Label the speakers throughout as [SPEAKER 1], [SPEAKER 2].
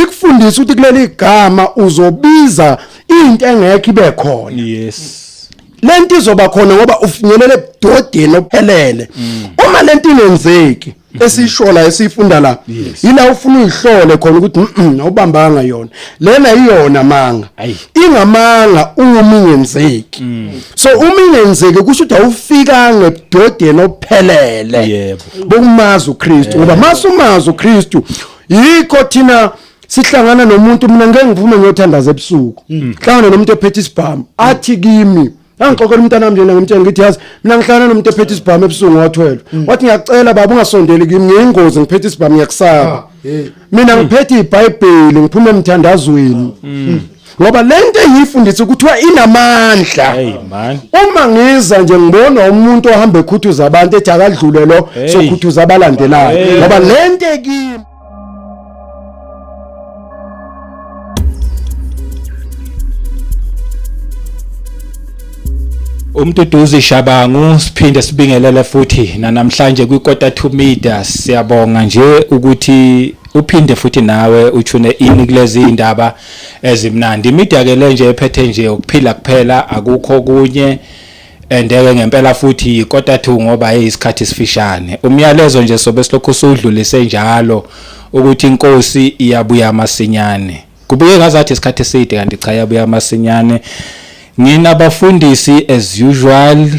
[SPEAKER 1] Sikufundisa ukuthi kuleli gama uzobiza into engekho ibe khona.
[SPEAKER 2] Yes.
[SPEAKER 1] Lento izoba khona ngoba ufinyelele ebudodeni ophelele. Uma lento ingenzeki esisho la, esifunda la, yila ufuna uyihlole khona ukuthi awubambanga yona lena, iyona manga.
[SPEAKER 2] Ayi.
[SPEAKER 1] Ingamanga uma ingenzeki. So uma ingenzeki kusho ukuthi awufikanga ebudodeni ophelele bokumazi uKristu, ngoba masumazi uKristu, yikho thina sihlangana nomuntu. Mina ngeke ngivume ngiyothandaza ebusuku hlangana nomuntu ophethe isibhamu athi kimi. Angixoxela umntana wami nje, ngimtshela ngithi, yazi mina ngihlangana nomuntu ophethe isibhamu ebusuku ngo-12, wathi, ngiyacela baba ungasondeli kimi, ngiyingozi, ngiphethe isibhamu, ngiyakusaba. Mina ngiphethe iBhayibheli, ngiphuma emthandazweni, ngoba lento engiyifundisa kuthiwa inamandla.
[SPEAKER 2] Hey man.
[SPEAKER 1] Uma ngiza nje ngibona umuntu ohamba ekhuthuza abantu, ethi akadlule lo,
[SPEAKER 2] Hey.
[SPEAKER 1] sokhuthuza abalandelayo,
[SPEAKER 2] Hey.
[SPEAKER 1] ngoba lento ekimi.
[SPEAKER 2] Umduduzi Shabangu, siphinde sibingelele futhi namhlanje kwi-Quarter to Media. Siyabonga nje ukuthi uphinde futhi nawe utune in kulezi indaba ezimnandi. Imedia ke le nje ephethe nje ukuphila kuphela, akukho kunye. Endeke ngempela futhi i-2:45 ngoba isikhathi sifishane. Umyalezo nje sobe silokhu sudlulise njalo ukuthi inkosi iyabuya masinyane. Kubuye ngazathi isikhathi eside, kanti cha, iyabuya masinyane. Nginabafundisi as usual,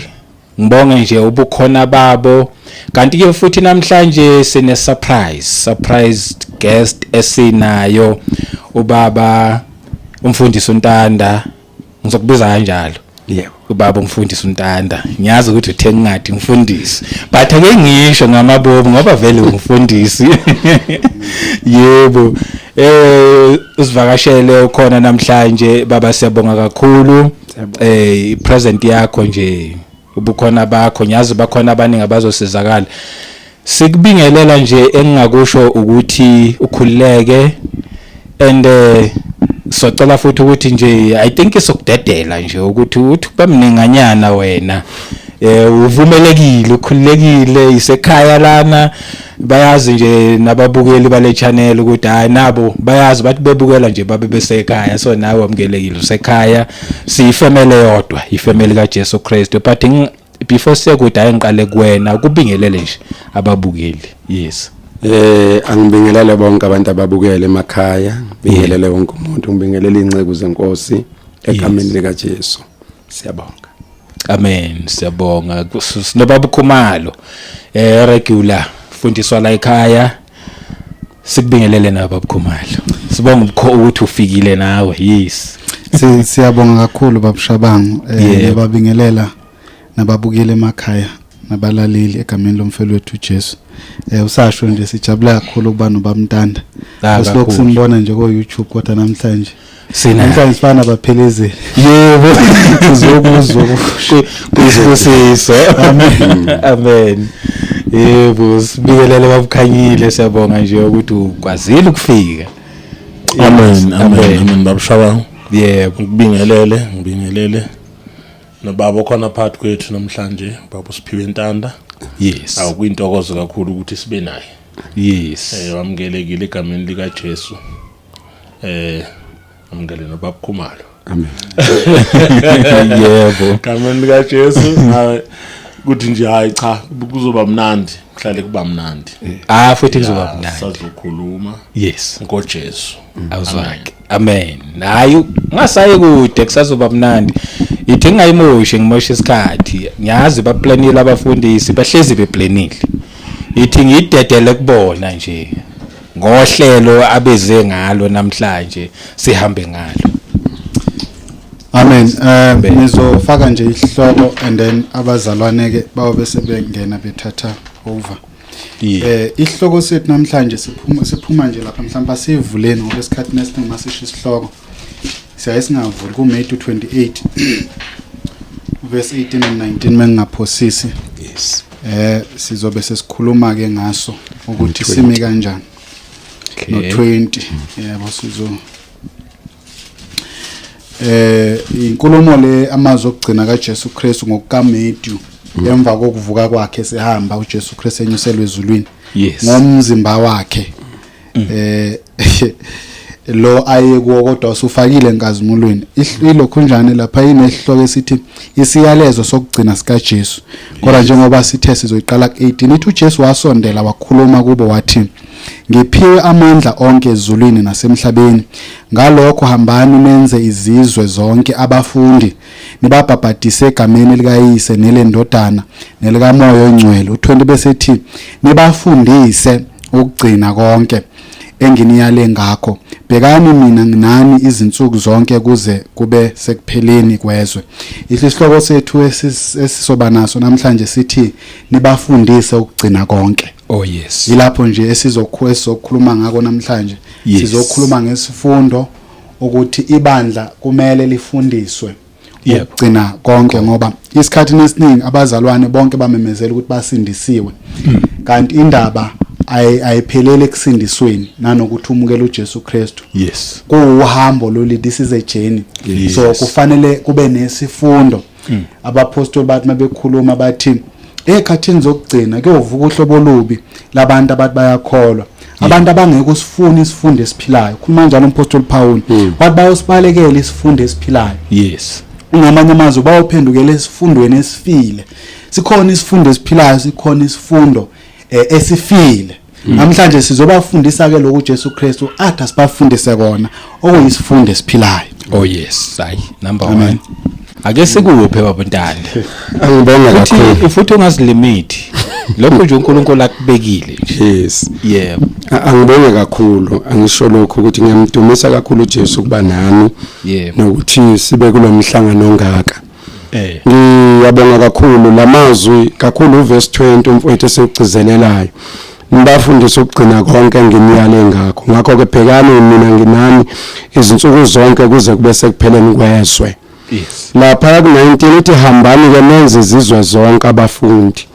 [SPEAKER 2] ngibonge nje ubukhona babo. Kanti ke futhi namhlanje sine surprise guest esinayo, ubaba umfundisi uNtanda, ngizokubiza kanjalo.
[SPEAKER 1] Yebo.
[SPEAKER 2] Ubaba umfundisi uNtanda, ngiyazi ukuthi uthe ngingathi mfundisi, but ake ngisho ngamabomu ngoba vele umfundisi. Yebo, usivakashele, ukhona namhlanje baba, siyabonga kakhulu present yakho nje, ubukhona bakho. Ngiyazi bakhona abaningi abazosizakala. Sikubingelela nje, engingakusho ukuthi ukhululeke and socela futhi ukuthi nje, I think sokudedela nje ukuthi uthi bamninganyana wena, uvumelekile, ukhululekile, isekhaya lana. Bayazi nje nababukeli bale channel ukuthi hayi, nabo bayazi, bathi bebukela nje babe besekhaya. So nawe wamukelekile, usekhaya, siyifamily yodwa, ifamily kaJesu Christ. But before sekude, ake ngiqale kuwena kubingelele nje ababukeli. Yes.
[SPEAKER 1] Angibingelele bonke abantu ababukele emakhaya, ngibingelele wonke umuntu, ngibingelele inceku zenkosi egameni lika Jesu. Siyabonga.
[SPEAKER 2] Amen, siyabonga. Sinobaba Khumalo, regular fundiswa la ekhaya. Sikubingelele nawe baba Khumalo, sibonga ukuthi ufikile nawe. Yes.
[SPEAKER 3] Siyabonga kakhulu babushabangu, nababingelela nababukeli emakhaya nabalaleli egameni lomfelo wethu uJesu. Usasho nje, sijabula kakhulu ukuba nobamntanda. Silokhu simbona nje ko YouTube, kodwa namhlanje
[SPEAKER 2] Sina
[SPEAKER 3] namhlanje sifana nabaphelezeli.
[SPEAKER 2] Yebo.
[SPEAKER 3] Uzokuzwa.
[SPEAKER 2] Kusibusiso. Amen, amen. Yebo, sibingelele babukhanyile, siyabonga nje ukuthi ukwazile ukufika.
[SPEAKER 4] Amen, amen, amen babushabangu.
[SPEAKER 2] Yebo.
[SPEAKER 4] Ngibingelele, ngibingelele nobaba okhona phakathi kwethu namhlanje, baba uSiphiwe Ntanda. Awukuyintokozo kakhulu ukuthi sibe naye. Wamukelekile egameni lika Jesu. Amukele nobaba Khumalo.
[SPEAKER 1] Amen.
[SPEAKER 2] Yebo.
[SPEAKER 4] Egameni lika Jesu. Hayi, kuthi nje hayi cha, kuzoba mnandi, kuhlale kuba mnandi.
[SPEAKER 2] Ah, futhi kuzoba mnandi.
[SPEAKER 4] Sazokhuluma ngoJesu.
[SPEAKER 2] Awuzwake. Amen. Hayi, ungasayi kude, kusazoba mnandi. Ithi ngingayimoshi, ngimoshe isikhathi. Ngiyazi baplanile abafundisi, bahlezi beplanile. Ithi ngidedele kubona nje ngohlelo abeze ngalo namhlanje, sihambe ngalo.
[SPEAKER 3] Amen. Ngizofaka nje isihloko and then abazalwane ke bawobe sebengena bethatha over. Isihloko sethu namhlanje siphuma nje lapha, mhlawumbe asivuleni ngoba esikhathini esiningi masisho isihloko siyaye singavuli ku Matthew 28 verse 18 and 19, mengingaphosisi. Sizobe sesikhuluma ke ngaso ukuthi
[SPEAKER 1] 20.
[SPEAKER 3] sime kanjani. No 20, yebo, sizo inkulumo le, amazwi okugcina kaJesu Kristu ngokukaMatthew emva kokuvuka kwakhe, sehamba uJesu Kristu enyuselwe ezulwini ngomzimba wakhe. Lo aye kuwo kodwa usufakile enkazimulweni. Ilokhunjane lapha inesihloko esithi isiyalezo sokugcina sikaJesu. Kodwa njengoba sithe sizoyiqala ku-18, ithi uJesu wasondela wakhuluma kubo wathi, ngiphiwe amandla onke ezulwini nasemhlabeni. Ngalokho hambani nenze izizwe zonke abafundi, nibabhabhadise egameni likaYise neleNdodana nelikaMoya oNgcwele. U20 bese ethi nibafundise ukugcina konke enginiyale ngakho. Bhekani, mina nginani izinsuku zonke kuze kube sekupheleni kwezwe. Isihloko sethu esisoba naso namhlanje sithi nibafundise ukugcina konke.
[SPEAKER 2] Oh yes.
[SPEAKER 3] Yilapho nje esizokhuluma ngakho namhlanje. Sizokhuluma ngesifundo ukuthi ibandla kumele lifundiswe ukugcina konke, ngoba isikhathi esiningi abazalwane bonke bamemezela ukuthi basindisiwe, kanti indaba ayiphelele ekusindisweni nanokuthi umukele uJesu Kristu. Kuwuhambo lolu, this is a journey. So kufanele kube nesifundo. Abapostoli bathi mabekhuluma bathi ekhathini zokugcina kuyovuka uhlobo olubi labantu abathi bayakholwa, abantu abangeke usifune isifundo esiphilayo. Khuluma njalo umpostoli Paul, wathi bayosibalekela isifundo esiphilayo. Ngamanye amazwi bayophendukela esifundweni esifile. Sikhona isifundo esiphilayo, sikhona isifundo esifile. Namhlanje sizobafundisa ke lokhu Jesu Kristu athi asibafundise kona, okuyisifundo esiphilayo.
[SPEAKER 2] Oh yes, hayi, number 1. Ake sikuphe babuntana.
[SPEAKER 1] Angibonga kakhulu.
[SPEAKER 2] Futhi ungazilimiti. Lokho nje uNkulunkulu akubekile
[SPEAKER 1] nje. Yes.
[SPEAKER 2] Yebo.
[SPEAKER 1] Angibonge kakhulu. Angisho lokho ukuthi ngiyamdumisa kakhulu uJesu kuba nami.
[SPEAKER 2] Yebo.
[SPEAKER 1] Nokuthi sibe kulomhlangano ongaka. Ngiyabonga kakhulu lamazwi kakhulu uverse 20 umfowethu esegcizelelayo. Nibafundise ukugcina konke nginiyale ngakho. Ngakho ke bhekani, mina nginani izinsuku zonke kuze kube sekupheleni kwezwe.
[SPEAKER 2] Yes.
[SPEAKER 1] Lapha ku-19 ithi hambani ke nenze izizwe zonke abafundi.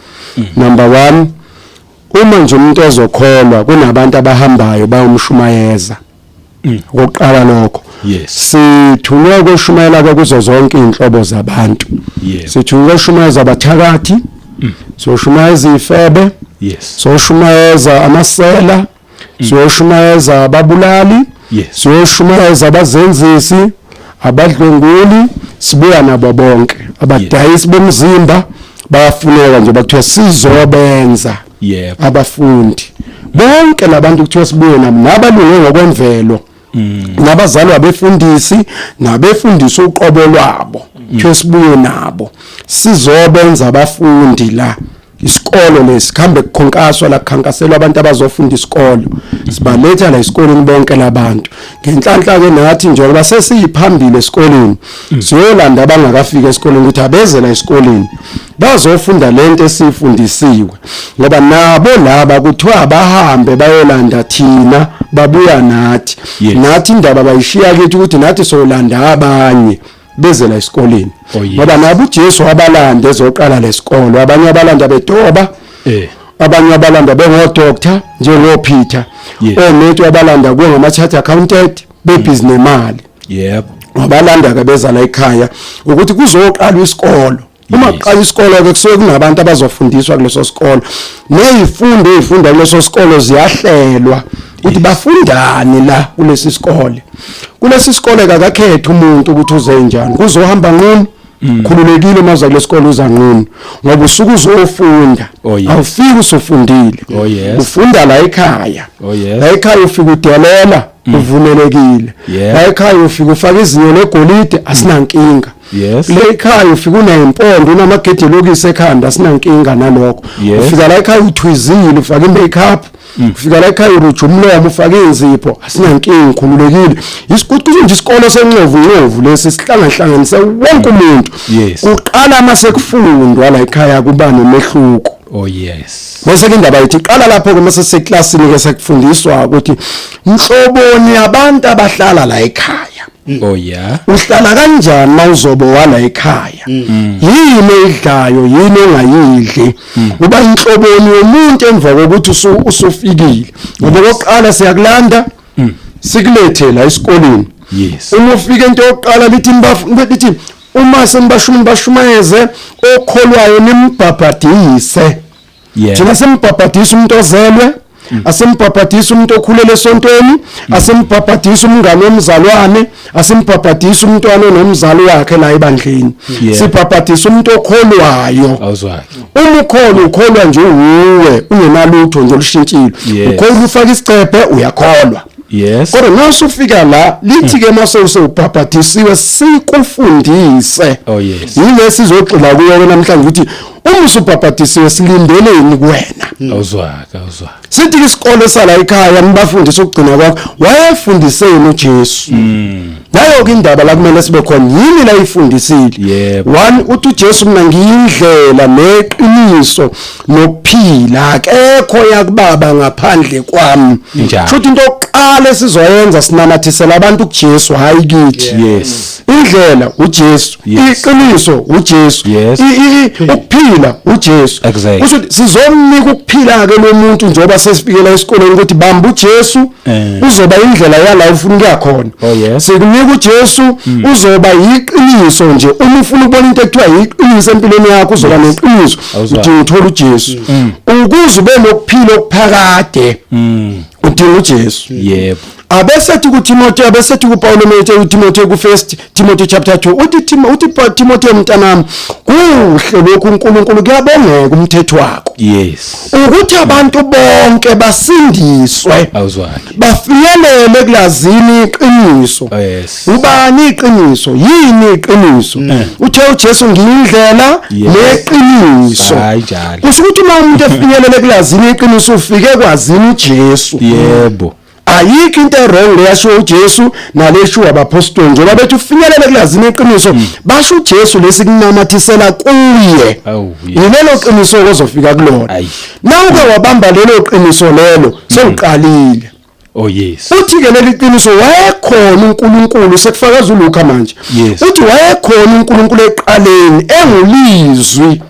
[SPEAKER 1] Number 1, uma nje umuntu ezokholwa kunabantu abahambayo bayomshumayeza. Okokuqala lokho.
[SPEAKER 2] Yes.
[SPEAKER 1] Sithunywe ukushumayela kuzo zonke inhlobo zabantu.
[SPEAKER 2] Yes.
[SPEAKER 1] Sithunywe ukushumayeza abathakathi. Siyoshumayeza ifebe.
[SPEAKER 2] Yes.
[SPEAKER 1] Siyoshumayeza amasela. Siyoshumayeza ababulali.
[SPEAKER 2] Yes.
[SPEAKER 1] Siyoshumayeza abazenzisi, abadlwenguli, sibuya nabo bonke. Abadayisi bomzimba bayafuneka nje, bakuthiwa sizobenza.
[SPEAKER 2] Yebo.
[SPEAKER 1] Abafundi. Bonke labantu kuthiwa sibuye nabo, nabalunge ngokwemvelo. Nabazali abefundisi nabefundisi uqobo lwabo. Kuthiwa sibuye nabo. Sizobenza abafundi la. Isikolo lesi kuhambe kukhonkaswa la, kukhankaselwa abantu abazofunda isikolo. Sibaletha la esikoleni bonke labantu. Ngenhlanhla ke nathi njengoba sesiyiphambili esikoleni, siyolanda abangakafiki esikoleni ukuthi abeze la esikoleni bazofunda lento esifundisiwe, ngoba nabo laba kuthiwa abahambe bayolanda thina, babuya nathi. Nathi indaba bayishiya kithi ukuthi nathi solanda abanye beze la esikoleni. Ngoba nabo uJesu wabalanda ezoqala lesikolo, abanye abalanda bedoba, abanye abalanda bengodoctor njengoPeter, oMatthew abalanda kungama chartered accountant bebhizi nemali.
[SPEAKER 2] Yebo.
[SPEAKER 1] Wabalanda ke beza la ekhaya ukuthi kuzoqala isikolo. Uma kuqala isikolo ke kusuke kunabantu abazofundiswa kuleso sikolo, nezifundo ezifundwa kuleso sikolo ziyahlelwa ukuthi bafundani la kulesi sikole. Kulesi sikole akakhethe umuntu ukuthi uze njani, kuzohamba nqunu, khululekile uma uza kulesikole uza nqunu, ngoba usuke uzofunda. Awufiki usufundile. Ufunda la ekhaya. La ekhaya ufika udelela, uvumelekile. La ekhaya ufika ufaka izinyo legolide, asinankinga. Le ekhaya ufika uneyimpondo, unamagedilokisi ekhanda, asinankinga nalokho. Ufika la ekhaya uthwizile, ufaka i-makeup, ufika la ekhaya uruja umlomo, ufaka inzipho, asinankinga, ukhululekile. Isikuthi nje isikolo senxovu nxovu lesi sihlangahlanganise wonke umuntu. Kuqala mase kufundwa la ekhaya kuba nomehluko.
[SPEAKER 2] Oh yes.
[SPEAKER 1] Bese ke indaba ithi iqala lapho ke mase seklasini ke sekufundiswa ukuthi inhloboni yabantu abahlala la ekhaya.
[SPEAKER 2] Oh yeah.
[SPEAKER 1] Uhlala kanjani mawuzobo wala ekhaya? Yini oyidlayo, yini ongayidli? Uba inhloboni yomuntu emva kokuthi usufikile. Ngoba okokuqala siyakulanda, sikulethe la esikoleni.
[SPEAKER 2] Yes.
[SPEAKER 1] Uma ufika into yokuqala lithi lithi uma senibashuma bashumayeze okholwayo nimbhabhadise. Thina simbhabhadisa umuntu ozelwe, Asimbhabhadisi umuntu okhulele esontweni, asimbhabhadisi umngane womzalwane, asimbhabhadisi umntwana onomzali wakhe la ebandleni. Sibhabhadisa umuntu okholwayo.
[SPEAKER 2] Awuzwakhe.
[SPEAKER 1] Uma ukholwa, ukholwa nje uwuwe, ungenalutho nje olushintshile. Ukholwa ufaka isicephe, uyakholwa. Kodwa nase ufika la, lithi ke mase usewubhabhadisiwe, sikufundise.
[SPEAKER 2] Oh yes.
[SPEAKER 1] Yile sizogxila kuyo ke namhlanje, ukuthi uma usubhabhadisiwe silindeleni kuwena.
[SPEAKER 2] Awuzwakhe, awuzwakhe.
[SPEAKER 1] Sithi isikole sala ekhaya nibafundise ukugcina kwakho. Wayefundiseni uJesu? Nayo ke indaba la kumele sibe khona, yini la ifundisile? One, uthi uJesu, mina ngiyindlela neqiniso nokuphila, akekho yakubaba ngaphandle kwami.
[SPEAKER 2] Njalo.
[SPEAKER 1] Futhi into yokuqala esizoyenza, sinamathisela abantu kuJesu, hayi kithi. Indlela uJesu, iqiniso uJesu, ukuphila uJesu. Kusho ukuthi sizomnika ukuphila ke lo muntu njengoba sesifikela esikoleni, ukuthi bamba uJesu, uzoba indlela yala ufuna ukuya khona.
[SPEAKER 2] Oh, yes.
[SPEAKER 1] Sikunika uJesu, uzoba yiqiniso nje. Uma ufuna ukubona into ekuthiwa yiqiniso empilweni yakho, uzoba neqiniso.
[SPEAKER 2] Awuzwa.
[SPEAKER 1] Udinga uthola uJesu ukuze ube nokuphila okuphakade. Udinga uJesu. Abesethi kuTimothy, abesethi kuPaul mete uTimothy ku First Timothy chapter 2, uthi uthi Timothy mntanami, kuhle lokhu uNkulunkulu kuyabongeka umthetho wakho, ukuthi abantu bonke basindiswe,
[SPEAKER 2] Awuzwakhe.
[SPEAKER 1] bafinyelele kulazini iqiniso.
[SPEAKER 2] Oh yes.
[SPEAKER 1] Ubani iqiniso? Yini iqiniso? Uthe uJesu, ngiyindlela neqiniso.
[SPEAKER 2] Hayi njalo.
[SPEAKER 1] Kusho ukuthi uma umuntu efinyelele kulazini iqiniso, ufike kwazini uJesu. Ayikho into e-wrong leyasho uJesu nalesho abapostoli, njengoba bethi ufinyelele kulazini iqiniso, basho uJesu lesikunamathisela kuye.
[SPEAKER 2] Oh, yes.
[SPEAKER 1] Yilelo qiniso ozofika kulona. Nawuke wabamba lelo qiniso lelo, sewuqalile.
[SPEAKER 2] Oh yes.
[SPEAKER 1] Uthi ke leli qiniso, wayekhona uNkulunkulu, sekufakaza uLuka manje. Uthi wayekhona uNkulunkulu eqaleni, engulizwi.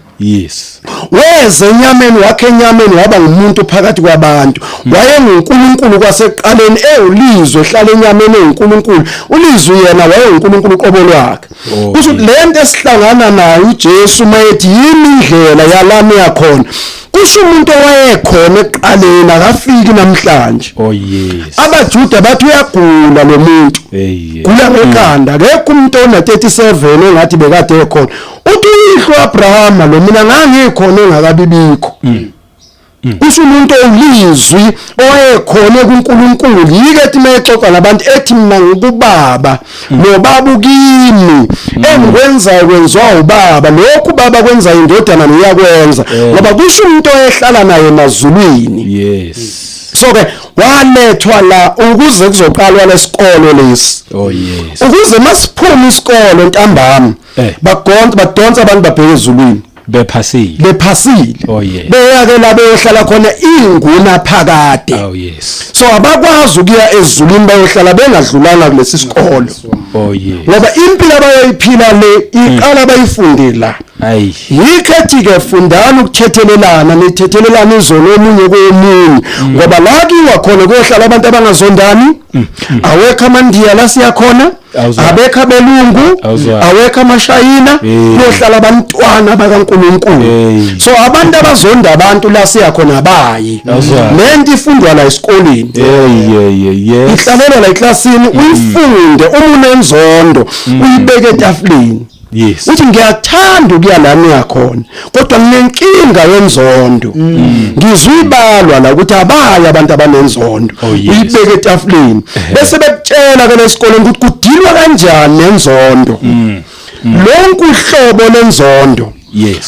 [SPEAKER 1] Weze enyameni, wakhe enyameni, waba ngumuntu phakathi kwabantu. WayenguNkulunkulu kwasekuqaleni, ewulizwe, ehlala enyameni, enguNkulunkulu. Ulizwi yena wayenguNkulunkulu uqobo lwakhe. Kusho ukuthi lento esihlangana nayo, uJesu mayethi yimi indlela yalami yakhona, kusho umuntu owayekhona ekuqaleni, akafiki namhlanje.
[SPEAKER 2] Oh yes.
[SPEAKER 1] AbaJuda bathi uyagula lo muntu,
[SPEAKER 2] Hey.
[SPEAKER 1] gula ngekhanda, akekho umuntu ona 37 engathi bekade ekhona. Uthi uyihlo Abrahama lo, mina ngangikhona engakabibikho. Kusho umuntu owulizwi owayekhona kuNkulunkulu. Yike ethi mayexoxa nabantu ethi, mina ngikubaba nobaba ukimi, engikwenzayo kwenziwa ubaba, lokhu ubaba kwenza indodana niyakwenza, ngoba kusho umuntu oyehlala naye emazulwini. So ke walethwa la ukuze kuzoqalwa lesikolo lesi,
[SPEAKER 2] Oh yes.
[SPEAKER 1] ukuze masiphuma isikolo ntambama, bagonta badonsa abantu babheke ezulwini.
[SPEAKER 2] Bephasile.
[SPEAKER 1] Bephasile.
[SPEAKER 2] Oh, yes.
[SPEAKER 1] Beyake la beyohlala khona inguna phakade.
[SPEAKER 2] Oh yes.
[SPEAKER 1] So abakwazi ukuya ezulwini bayohlala bengadlulanga kulesi sikolo,
[SPEAKER 2] Oh yes.
[SPEAKER 1] ngoba impilo abayoyiphila le iqala bayifundile la.
[SPEAKER 2] Ayi.
[SPEAKER 1] Yikho ethi ke, fundani ukuthethelelana, nithethelelana izono omunye komunye, ngoba la kiwa khona kuyohlala abantu abangazondani. Awekho amandiya la siyakhona,
[SPEAKER 2] Awuzwa.
[SPEAKER 1] abekho abelungu,
[SPEAKER 2] Awuzwa.
[SPEAKER 1] awekho amashayina, kuyohlala abantwana bakaNkulunkulu. So abantu abazonda abantu la siyakhona abayi.
[SPEAKER 2] Awuzwa.
[SPEAKER 1] Lento ifundwa la esikoleni,
[SPEAKER 2] Hey, yeah, yeah, yes.
[SPEAKER 1] ihlalela la eklasini, uyifunde. Uma unenzondo, uyibeke etafuleni. Uthi ngiyathanda ukuya la niyakhona, kodwa nginenkinga yenzondo. Ngizwe ibalwa la ukuthi abayi abantu abanenzondo.
[SPEAKER 2] Oh, yes.
[SPEAKER 1] Uyibeke etafuleni, bese bekutshela ke lesikoleni ukuthi kudilwa kanjani nenzondo, lonke uhlobo lenzondo,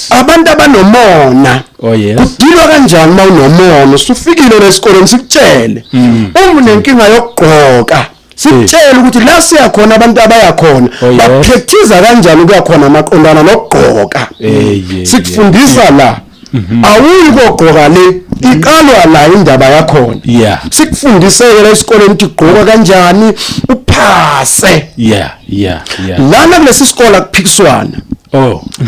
[SPEAKER 1] abantu abanomona,
[SPEAKER 2] Oh yes.
[SPEAKER 1] kudilwa kanjani uma unomona. Usufikile lesikoleni, sikutshele. Uma unenkinga yokugqoka, sikutshele ukuthi la siya khona abantu abaya khona
[SPEAKER 2] Oh, yes.
[SPEAKER 1] baphekhiza kanjani ukuya khona amaqondana nokugqoka. Sikufundisa la, awuyi kogqoka le, iqalwa la indaba yakhona. Sikufundiseke la esikoleni ukuthi gqoka kanjani uphase. Lana kulesi sikole akuphikiswana.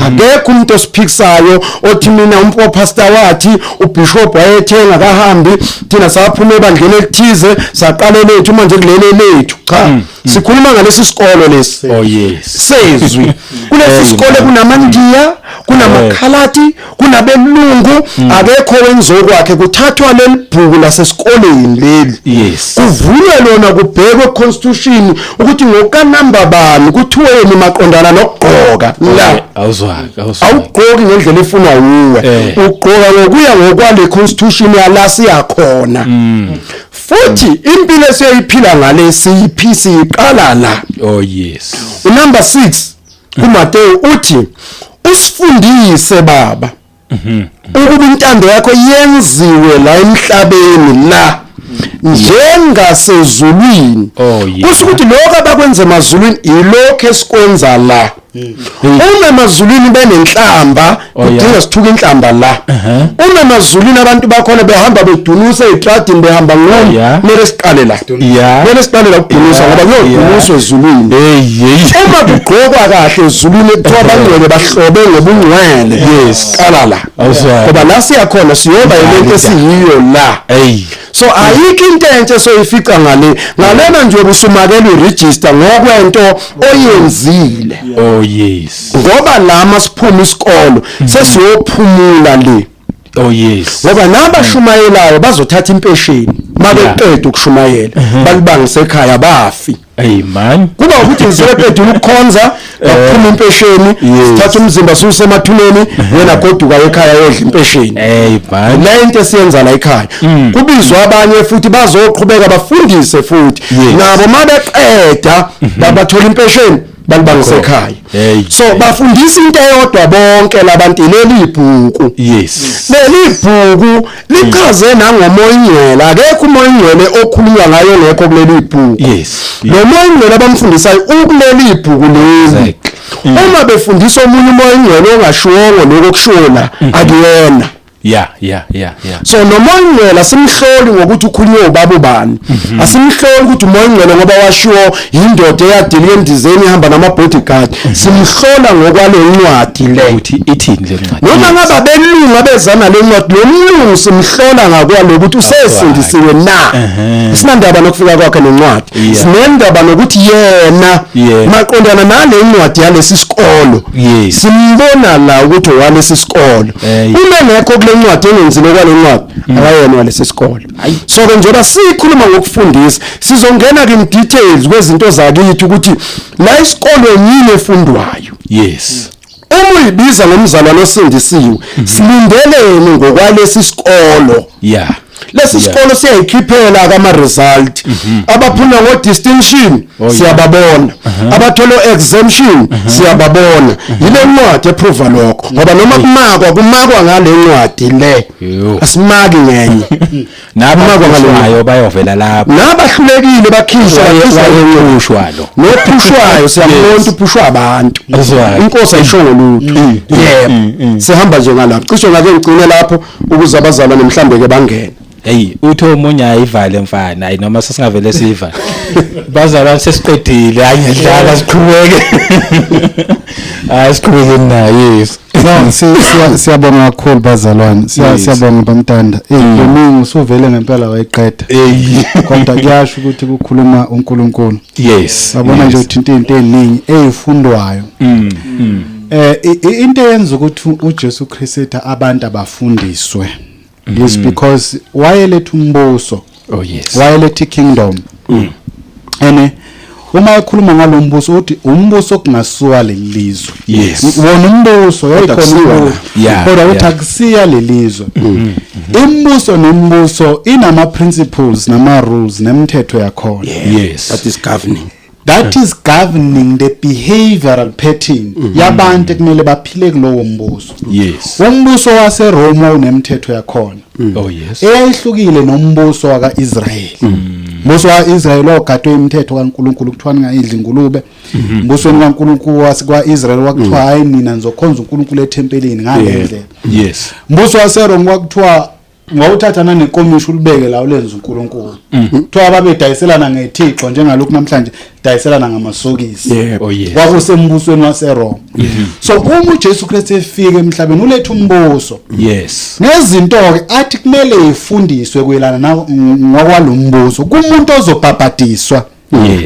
[SPEAKER 1] Akekho umuntu osiphikisayo othi mina umfo pastor wathi ubishop wayethenga kahambi, thina saphuma ebandleni elithize, saqala lethu manje kulele lethu. Cha. Sikhuluma ngalesi sikolo lesi.
[SPEAKER 2] Oh yes.
[SPEAKER 1] Sezwi. Kulesi sikole kunamandiya, kunamakhalati, kunabelungu, akekho wenzokwakhe, kuthathwa leli bhuku lasesikoleni leli.
[SPEAKER 2] Yes.
[SPEAKER 1] Kuvulwe lona, kubhekwe constitution ukuthi ngokanamba bani kuthiweni maqondana nokugqoka la.
[SPEAKER 2] Awuzwaka, awuzwaka.
[SPEAKER 1] Awugqoki ngendlela efunwa wuwe, ugqoka ngokuya ngokwale constitution yala siyakhona. Futhi impilo esiyoyiphila ngale siyiphi, siyiqala la.
[SPEAKER 2] Oh yes.
[SPEAKER 1] Unumber 6 kuMateyu uthi usifundise baba ukuba intando yakho yenziwe la emhlabeni la njengasezulwini.
[SPEAKER 2] Oh, yeah.
[SPEAKER 1] Kusho ukuthi lokho abakwenza emazulwini ilokho esikwenza la. Uma emazulwini benenhlamba,
[SPEAKER 2] Oh, yeah.
[SPEAKER 1] kudinga sithuka inhlamba la. Uma emazulwini abantu bakhona behamba bedunusa ezitradini, behamba ngqondo,
[SPEAKER 2] Yeah.
[SPEAKER 1] kumele siqale la.
[SPEAKER 2] Yeah.
[SPEAKER 1] Kumele siqale la ukudunusa, ngoba kuyoduniswa ezulwini.
[SPEAKER 2] Hey hey.
[SPEAKER 1] Uma kugqokwa kahle ezulwini kuthiwa abangcwele bahlobe ngobungcwele.
[SPEAKER 2] Yes.
[SPEAKER 1] Qala la.
[SPEAKER 2] Awuzwaka.
[SPEAKER 1] Ngoba la siyakhona siyoba yilento esiyiyo la.
[SPEAKER 2] Hey.
[SPEAKER 1] So ayikho into entsha soyifica ngale ngalena nje, usumakela iregister ngokwento oyenzile.
[SPEAKER 2] Oh yes.
[SPEAKER 1] Ngoba la masiphuma isikolo sesiyophumula le.
[SPEAKER 2] Oh yes.
[SPEAKER 1] Ngoba nabashumayelayo bazothatha impesheni mabeqeda ukushumayela, balibangise ekhaya, bafi.
[SPEAKER 2] Hey man.
[SPEAKER 1] Kuba ukuthi ngisebeqedile ukukhonza, baphuma impesheni, sithatha umzimba siwusemathuneni, wena goduka ekhaya yodla impesheni.
[SPEAKER 2] Hey man.
[SPEAKER 1] Le into esiyenza la ekhaya, kubizwa abanye futhi bazoqhubeka bafundise futhi, nabo mabeqeda babathola impesheni, balibangise ekhaya.
[SPEAKER 2] Hey.
[SPEAKER 1] So bafundisa into eyodwa bonke labantu, leli bhuku. Leli bhuku lichaze nangomoya oyingcwele. Akekho umoya oyingcwele okhulunywa ngayo ngekho kuleli bhuku. Lo moya oyingcwele abamfundisayo ukuleli bhuku leli. Uma befundisa omunye umoya oyingcwele ongashiwongo lokho okushiwo la, akuyena. So nomoya oyingcwele asimhloli ngokuthi ukhulunywe ubaba ubani, asimhloli ukuthi umoya oyingcwele ngoba washiwo yindoda eyadilika endizeni ihamba nama-bodyguard. Simhlola ngokwale ncwadi le.
[SPEAKER 2] Ukuthi ithini le ncwadi.
[SPEAKER 1] Noma ngabe abelungu abeza nale ncwadi, lo mlungu simhlola ngakwalo ukuthi usesindisiwe na. Sinandaba nokufika kwakhe nencwadi, sinendaba nokuthi yena maqondana nale ncwadi yalesi sikolo, simbona la ukuthi owalesi sikolo. Uma engekho kule ncwadi, engenzile kwale ncwadi, akayena walesi sikolo. So ke njengoba sikhuluma ngokufundisa, sizongena ke in details kwezinto zakithi, ukuthi la isikolweni yini efundwayo. Uma uyibiza ngomzalwane osindisiwe, silindeleni ngokwalesi sikolo? Lesi sikolo siyayikhiphela kama result. Abaphuma ngo distinction siyababona, abathola exemption siyababona. Yile ncwadi eprova lokho, ngoba noma kumakwa, kumakwa ngale ncwadi le. Asimaki ngenye.
[SPEAKER 2] Nabaphushwayo bayovela lapho.
[SPEAKER 1] Nabahlulekile bakhishwa, bakhishwa.
[SPEAKER 2] Wayephushwa lo.
[SPEAKER 1] Nophushwayo siyambona, uphushwa abantu. Inkosi ayishongo lutho. Yebo, sihamba nje ngalapho, cishe ngake ngigcine lapho ukuze abazalwane mhlambe ke bangene.
[SPEAKER 2] Hey, uthi omunye ayivale mfana, hayi noma sesingavele sivale. Bazalwane, sesiqedile, hayi ngiyadlala, siqhubeke. Hayi, siqhubeke nayo, yes.
[SPEAKER 3] No, siyabonga kakhulu bazalwane. Siyabonga bamtanda. Eh, kuningi usuvele ngempela wayiqeda.
[SPEAKER 2] Hey.
[SPEAKER 3] Kodwa kuyasho ukuthi kukhuluma uNkulunkulu. Yabona nje uthinta into eziningi ezifundwayo. Into eyenza ukuthi uJesu Kristu ethi abantu abafundiswe is because wayeletha umbuso.
[SPEAKER 2] Oh yes.
[SPEAKER 3] Wayeletha kingdom. Ene uma ekhuluma ngalombuso uthi umbuso kungasuka lelizwe. Wona umbuso yayikhona
[SPEAKER 1] Akusiwa
[SPEAKER 3] umbuso. Kodwa uthi akusiya lelizwe. Imibuso nembuso inama principles, nama rules, nemithetho yakhona.
[SPEAKER 1] That is governing.
[SPEAKER 3] That is governing the behavioral pattern yabantu ekumele baphile kulowo mbuso. Umbuso waseRome unemithetho yakhona eyayihlukile nombuso wakaIsrael. Umbuso waIsrael wawugadwe imithetho kaNkuluNkulu, kuthiwa ningayidli ingulube. Umbusweni kaNkuluNkulu waseKwaIsrael kwakuthiwa hayi, nina nizokhonza uNkulunkulu ethempelini ngale ndlela. Umbuso waseRome kwakuthiwa ngawuthatha nanekomishi ulibeke la ulenze uNkulunkulu. Kuthiwa babedayiselana ngethixo njengalokhu namhlanje dayiselana ngamasokisi.
[SPEAKER 2] Oh yes.
[SPEAKER 3] Kwakusembusweni waseRome. So uma uJesu Kristu efika emhlabeni uletha umbuso. Nezinto ke athi kumele ifundiswe kuyelana ngokwalombuso kumuntu ozobhabhadiswa.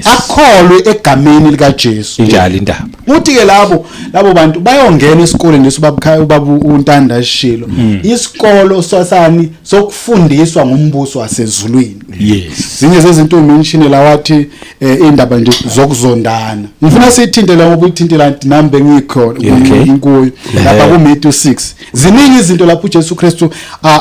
[SPEAKER 3] Akholwe egameni lika Jesu.
[SPEAKER 2] Injalo indaba.
[SPEAKER 3] Uthi ke labo bantu bayongena esikoleni leso babkhaya ubaba uNtanda Shilo. Isikolo sasani sokufundiswa ngumbuso wasezulwini. Zinye zezinto umention la wathi indaba nje zokuzondana. Ngifuna siyithinte la ngoba uyithinte la nami bengikhona inkuyo lapha ku Matthew 6. Ziningi izinto lapho uJesu Kristu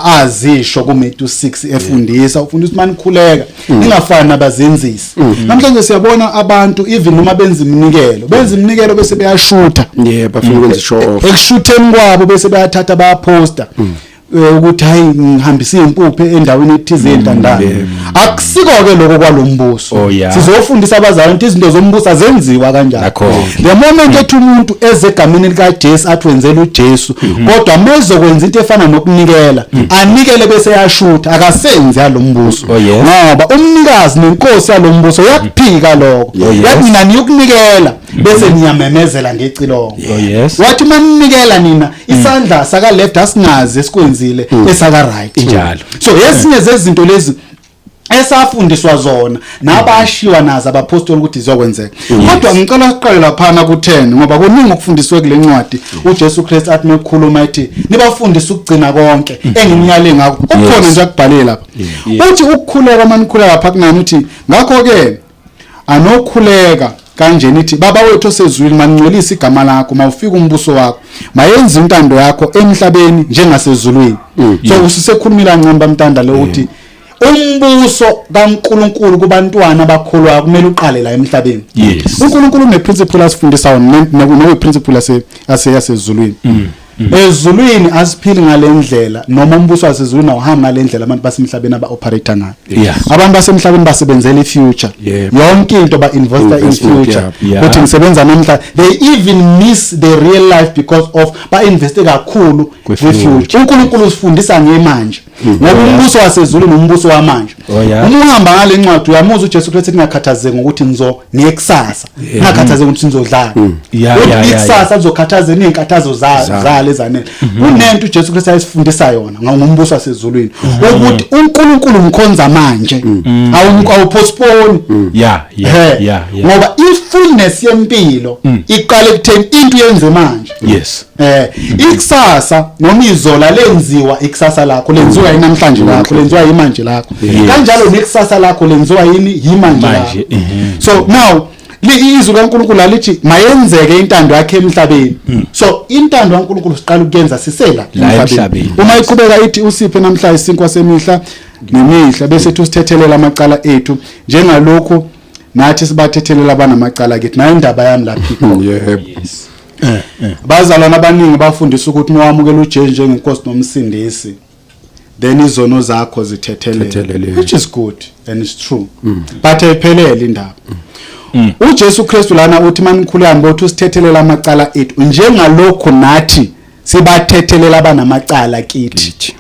[SPEAKER 3] azisho ku Matthew 6 efundisa, ufundisa manikhuleka ningafani nabazenzisi. Namhlanje siyabona abantu even noma benza iminikelo bese beyashutha.
[SPEAKER 1] Yeah, bafuna ukwenza show off.
[SPEAKER 3] Ekushutheni kwabo bese bayathatha bayaposta ukuthi hayi ngihambisa impuphu endaweni ethize entandane. Akusiko ke lokho kwalombuso. Sizofundisa abazali ukuthi izinto zombuso azenziwa kanjani. The moment ethi umuntu ezegameni lika Jesu athi wenzela uJesu, kodwa mezokwenza into efana nokunikela, anikele bese yashutha, akasenzi yalombuso. Ngoba umnikazi nenkosi yalombuso uyakuphika lokho. Yathi mina niyokunikela bese niyamemezela ngecilongo. Wathi maninikela nina isandla saka left asingazi esikwenzile esaka right.
[SPEAKER 2] Injalo.
[SPEAKER 3] So esinye zezinto lezi esafundiswa zona nabashiwa nazo abapostoli ukuthi izokwenzeka. Kodwa ngicela siqale laphana ku10 ngoba kuningi okufundiswe kule ncwadi. uJesu Kristu athi mekukhuluma ethi nibafundise ukugcina konke enginiyale ngakho. Okukhona nje akubhalile lapha. Uthi ukukhuleka manikhuleka lapha kunani uthi ngakho ke anokhuleka kanje nithi baba wethu osezulwini maningcwelise igama lakho, mawufike umbuso wakho, mayenze intando yakho emhlabeni njengasezulwini. So usisekhulumile kancane bamntanda lo ukuthi umbuso kaNkuluNkulu kubantwana abakholwayo kumele uqale la emhlabeni. uNkulunkulu une principle asifundisa wona ne principle yasezulwini. Ezulwini asiphili ngalendlela noma umbuso wasezulwini awuhambi ngalendlela abantu basemhlabeni aba-operate ngayo. Abantu basemhlabeni basebenzela i-future. Yonke into ba-investa in future. Uthi ngisebenza namhla, they even miss the real life because of ba-investe kakhulu kwi-future. uNkulunkulu usifundisa ngemanje. Ngoba umbuso wasezulwini umbuso wamanje. Uma uhamba ngale ncwadi uyamuzwa uJesu Kristu ngingakhathazeki ngokuthi nizo ngekusasa. Ngingakhathazeki ukuthi nizodlala. Ikusasa lizokhathaza izinkathazo zale zanele. Kunento uJesu Kristu ayisifundisa yona ngombuso wasezulwini ukuthi uNkulunkulu umkhonza manje. Awupostpone. Ngoba ifullness yempilo iqale ekutheni into yenze manje. Ikusasa noma izola lenziwa ikusasa lakho lenziwa namhlanje lakho lenziwa imanje lakho. Kanjalo nekusasa lakho lenziwa yini yimanje lakho. So now izwi kaNkulunkulu alithi mayenzeke intando yakhe emhlabeni. So intando kaNkulunkulu siqala ukuyenza sisela emhlabeni. Uma iqhubeka ithi usiphe namhlanje isinkwa semihla nemihla bese ethi usithethelela amacala ethu njengalokhu nathi sibathethelela abanamacala kithi. Nayo indaba yami lapha ikhona.
[SPEAKER 1] Yebo.
[SPEAKER 3] Bazalwana abaningi bafundisa ukuthi mawamukela uJesu njengenkosi nomsindisi then izono zakho zithethelele, which is good and it's true, but ayiphelele indaba. uJesu Kristu lana uthi manikhulekani bothi usithethelela amacala ethu njengalokho nathi sibathethelela abanamacala kithi.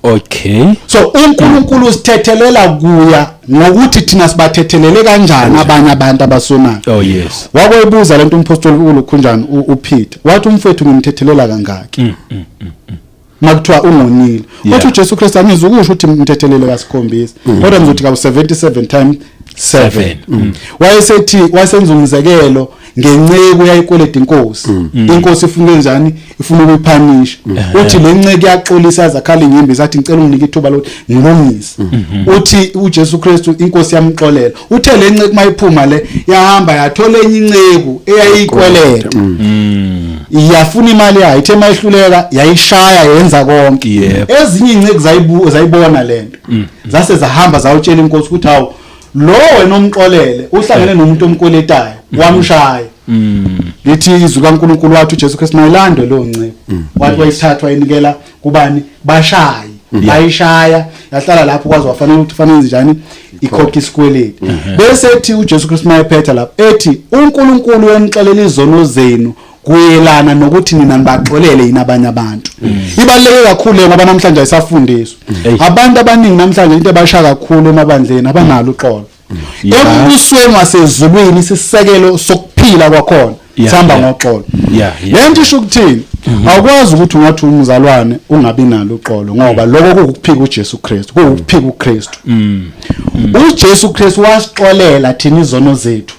[SPEAKER 2] Okay.
[SPEAKER 3] So uNkulunkulu usithethelela kuya ngokuthi thina sibathethelele kanjani abanye abantu abasonayo.
[SPEAKER 2] Oh yes.
[SPEAKER 3] Wakwayibuza lento umpostoli uLukhunjani uPeter. Wathi umfethu ngimthethelela kangaki? Makuthiwa ungonile. Wathi uJesu Kristu angizukusho ukuthi ngimthethelele kasikhombisa. Kodwa ngizothi ka 77 times 7. Wayesethi wasenza umzekelo ngenceku yayikweleta inkosi. Inkosi ifuna kanjani? Ifuna ukuyiphanisha. Uthi le nceke yaxolisa yazakhala inyembe zathi ngicela unginike ithuba lokuthi ngilungise. Uthi uJesu Kristu inkosi yamxolela. Uthe le nceke mayiphuma le yahamba yathola enye inceku eyayikweleta. Iyafuna imali yayo, ithe mayihluleka yayishaya yenza konke. Ezinye inceku zayibona lento. Zase zahamba zawutshela inkosi ukuthi hawu lo wena omxolele uhlangene nomuntu omkweletayo wamshaya. Lithi izwi kaNkulunkulu wathi uJesu Kristu mayilandwe lo ncebo. Wathi wayithathwa inikela kubani? Bashayi. Bayishaya yahlala lapho kwaze wafanele ukuthi fanele njani ikhokhe isikweleti. Bese ethi uJesu Kristu mayephetha lapho ethi uNkulunkulu wenixolela izono zenu kuyelana nokuthi nina nibaxolele yini abanye abantu. Ibaluleke kakhulu ngoba namhlanje ayisafundiswa. Abantu abaningi namhlanje into ebasha kakhulu emabandleni abanalo uxolo. Embusweni wasezulwini isisekelo sokuphila kwakhona. Sihamba ngoxolo. Lento isho ukuthini? Awukwazi ukuthi ungathi umzalwane ungabi nalo uxolo, ngoba lokho kuwukuphika uJesu Kristu, kuwukuphika uKristu. UJesu Kristu wasixolela thina izono zethu.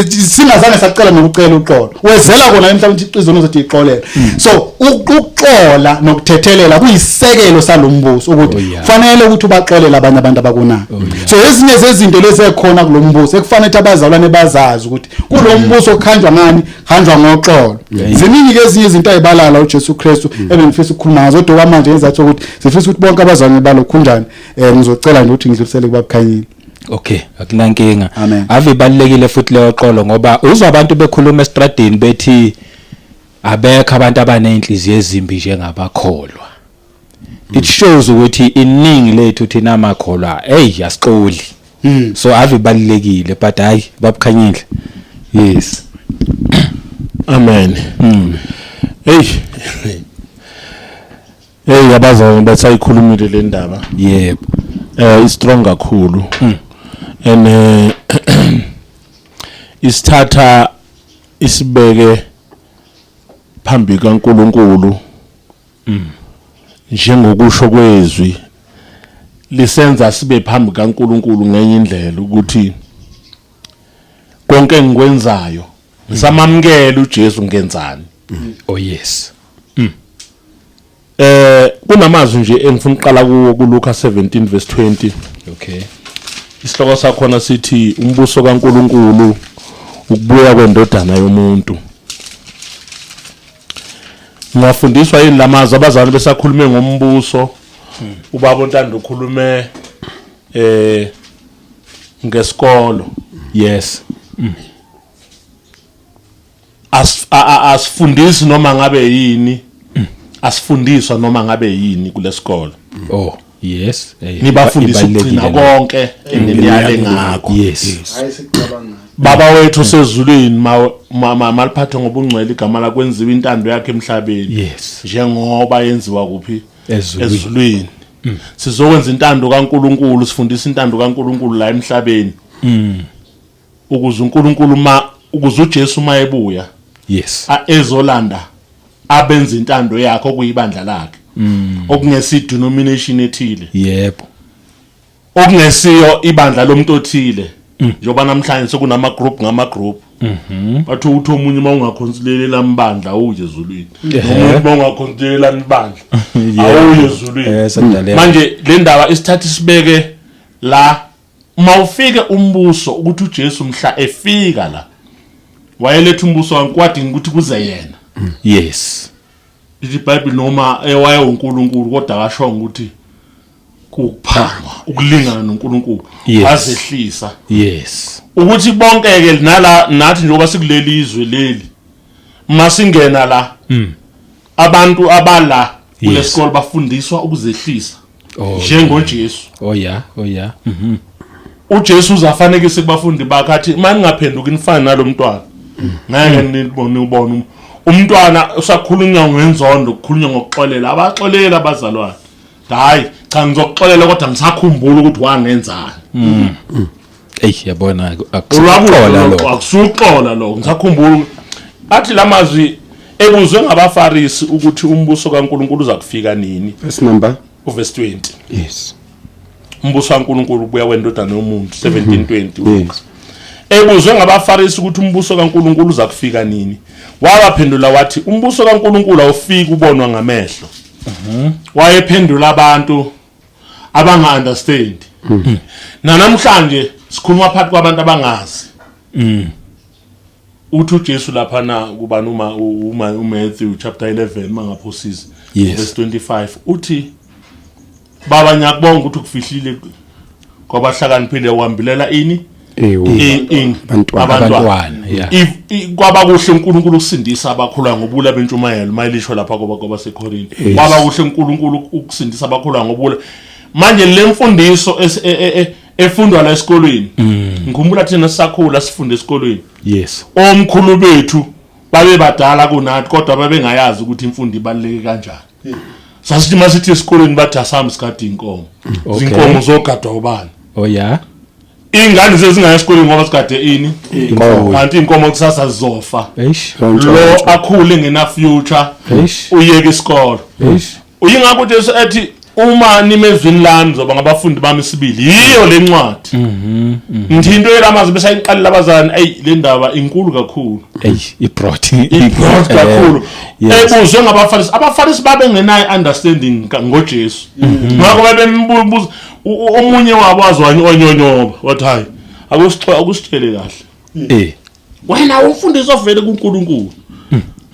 [SPEAKER 3] Singazange sacela nokucela uxolo, wezela kona emhlabeni ukuthi izono zethu ixolele. So ukuxola nokuthethelela kuyisekelo salombuso, ukuthi fanele ukuthi ubaxolele abanye abantu abakunayo. So ezinye zezinto lezi ekhona kulombuso ekufanele ukuthi abazalwane bazazi ukuthi kulombuso kuhanjwa ngani, hanjwa ngoxolo. Ziningi ke ezinye izinto ayibalala uJesu Kristu ebengifisa ukukhuluma ngazo, kodwa manje ngizathu ukuthi sifisa ukuthi bonke abazalwane balokhunjani, ngizocela nje ukuthi ngidlulisele kubabukhanyile.
[SPEAKER 2] Okay, akunankinga. Ave ibalulekile futhi leyo xolo, ngoba uzwa abantu bekhuluma estradini bethi abekho abantu abanezinhliziyo ezimbi njengabakholwa. It shows ukuthi iningi lethu thina amakholwa, hey, asixoli. So ave ibalulekile, but hayi babukhanyile. Yes.
[SPEAKER 4] Amen. Hey. Hey, abazalwane basayikhulumile le ndaba. I strong kakhulu. And isithatha isibeke phambi kaNkuluNkulu. Njengokusho kwezwi lisenza sibe phambi kaNkuluNkulu ngenye indlela, ukuthi konke engikwenzayo ngisamamukela uJesu, ngenzani?
[SPEAKER 2] Oh yes.
[SPEAKER 4] Kunamazwi nje engifuna ukuqala kuwo kuLuka 17 verse 20. Isihloko sakhona sithi umbuso kaNkuluNkulu ukubuya kwendodana yomuntu. Ngafundiswa yini lamazwi abazali besakhulume ngombuso? Ubaba uNtando ukhulume ngesikolo. Asifundisi noma ngabe yini, asifundiswa noma ngabe yini kulesikolo.
[SPEAKER 2] Oh yes.
[SPEAKER 4] Nibafundisa
[SPEAKER 2] ibalulekile
[SPEAKER 4] ukugcina
[SPEAKER 2] leyo.
[SPEAKER 4] Konke enginiyale ngakho.
[SPEAKER 3] Hayi, sicabanga.
[SPEAKER 4] Baba wethu osezulwini, maliphathwe ngobungcwele igama lakho, kwenziwe intando yakhe emhlabeni njengoba yenziwa kuphi?
[SPEAKER 2] Ezulwini.
[SPEAKER 4] Ezulwini. Sizokwenza intando kaNkuluNkulu, sifundisa intando kaNkuluNkulu la emhlabeni ukuze uNkulunkulu ma ukuze uJesu mayebuya ezolanda abenza intando yakhe, okuyibandla lakhe, okungesi denomination ethile, okungesiyo ibandla lomuntu othile, njengoba namhlanje sekunama group ngama group. Bathi uthi omunye uma ungakhonsilela lambandla awuye ezulwini, nomunye uma ungakhonsilela ibandla awuye ezulwini.
[SPEAKER 2] Sekudaleka.
[SPEAKER 4] Manje le ndaba isithatha isibeke la, mawufike umbuso, ukuthi uJesu mhla efika la wayeletha umbuso wankwadini ukuthi kuze yena. Lithi iBhayibheli noma ewaye uNkulunkulu, kodwa akashongo ukuthi kuphangwa ukulingana noNkulunkulu. Wazehlisa. Ukuthi bonke ke nala nathi njengoba sikuleli izwe leli, masingena la, abantu abala kulesikole bafundiswa ukuzehlisa njengoJesu.
[SPEAKER 2] Oh yeah.
[SPEAKER 4] uJesu uzafanekise kubafundi bakhe athi maningaphenduki nifane nalomntwana, ngeke nibone ubone umntwana usakhulunywa ngenzondo, kukhulunywa ngokuxolela, abaxolela abazalwane. Hayi cha, ngizokuxolela kodwa ngisakhumbula ukuthi wangenzani.
[SPEAKER 2] Ey, yabona, akuxola lo.
[SPEAKER 4] Akusuxola lo, ngisakhumbula. Athi lamazwi ebuzwe ngabaFarisi ukuthi umbuso kaNkuluNkulu uza kufika nini.
[SPEAKER 1] Verse number?
[SPEAKER 4] Uverse 20. Umbuso kaNkuluNkulu ubuya kwendodana yomuntu, 17:20. Ebuzwe ngabaFarisi ukuthi umbuso kaNkuluNkulu uza kufika nini, wabaphendula wathi umbuso kaNkuluNkulu awufiki ubonwa ngamehlo. Wayephendula abantu abanga understand. Namhlanje sikhuluma phakathi kwabantu abangazi. Uthi uJesu lapha na kubani, uma uMatthew chapter 11 mangaphosisi, verse 25, uthi baba ngiyakubonga ukuthi ukufihlile kwabahlakaniphile wambulela ini?
[SPEAKER 1] Ewu.
[SPEAKER 4] Abantwana.
[SPEAKER 2] Abantwana, yeah.
[SPEAKER 4] Kwaba kuhle uNkulunkulu ukusindisa abakholwa ngobula bentshumayelo, mayilisho lapha kwabaseKorinte. Kwaba kuhle uNkulunkulu ukusindisa abakholwa ngobula. Manje le mfundiso efundwa la esikolweni, ngikhumbula thina sisakhula sifunde esikolweni, omkhulu bethu babe badala kunathi kodwa babengayazi ukuthi imfundo ibaluleke kanjani. Sasithi masithi esikolweni bathi asambi sikade inkomo. Izinkomo zogadwa ubani? Ingane zezingaya esikoleni ngoba sigade ini? Kanti inkomo kusasa zizofa. Lo akhule ngena future, uyeke isikolo. Uyingakho uJesu ethi uma nimezwini lami zoba ngabafundi bami sibili. Yiyo le ncwadi. Ngithi into yelamazwi bese ayiqalela abazali, ey le ndaba inkulu kakhulu.
[SPEAKER 2] Ey ibroad.
[SPEAKER 4] Ibroad kakhulu. Ebuzwe ngabafarisi. Abafarisi babengenayo understanding ngoJesu. Ngakho babembuza omunye wabo wazwani onyonyoba wathi hayi akusitshele kahle. Wena umfundisi ovele kuNkulunkulu.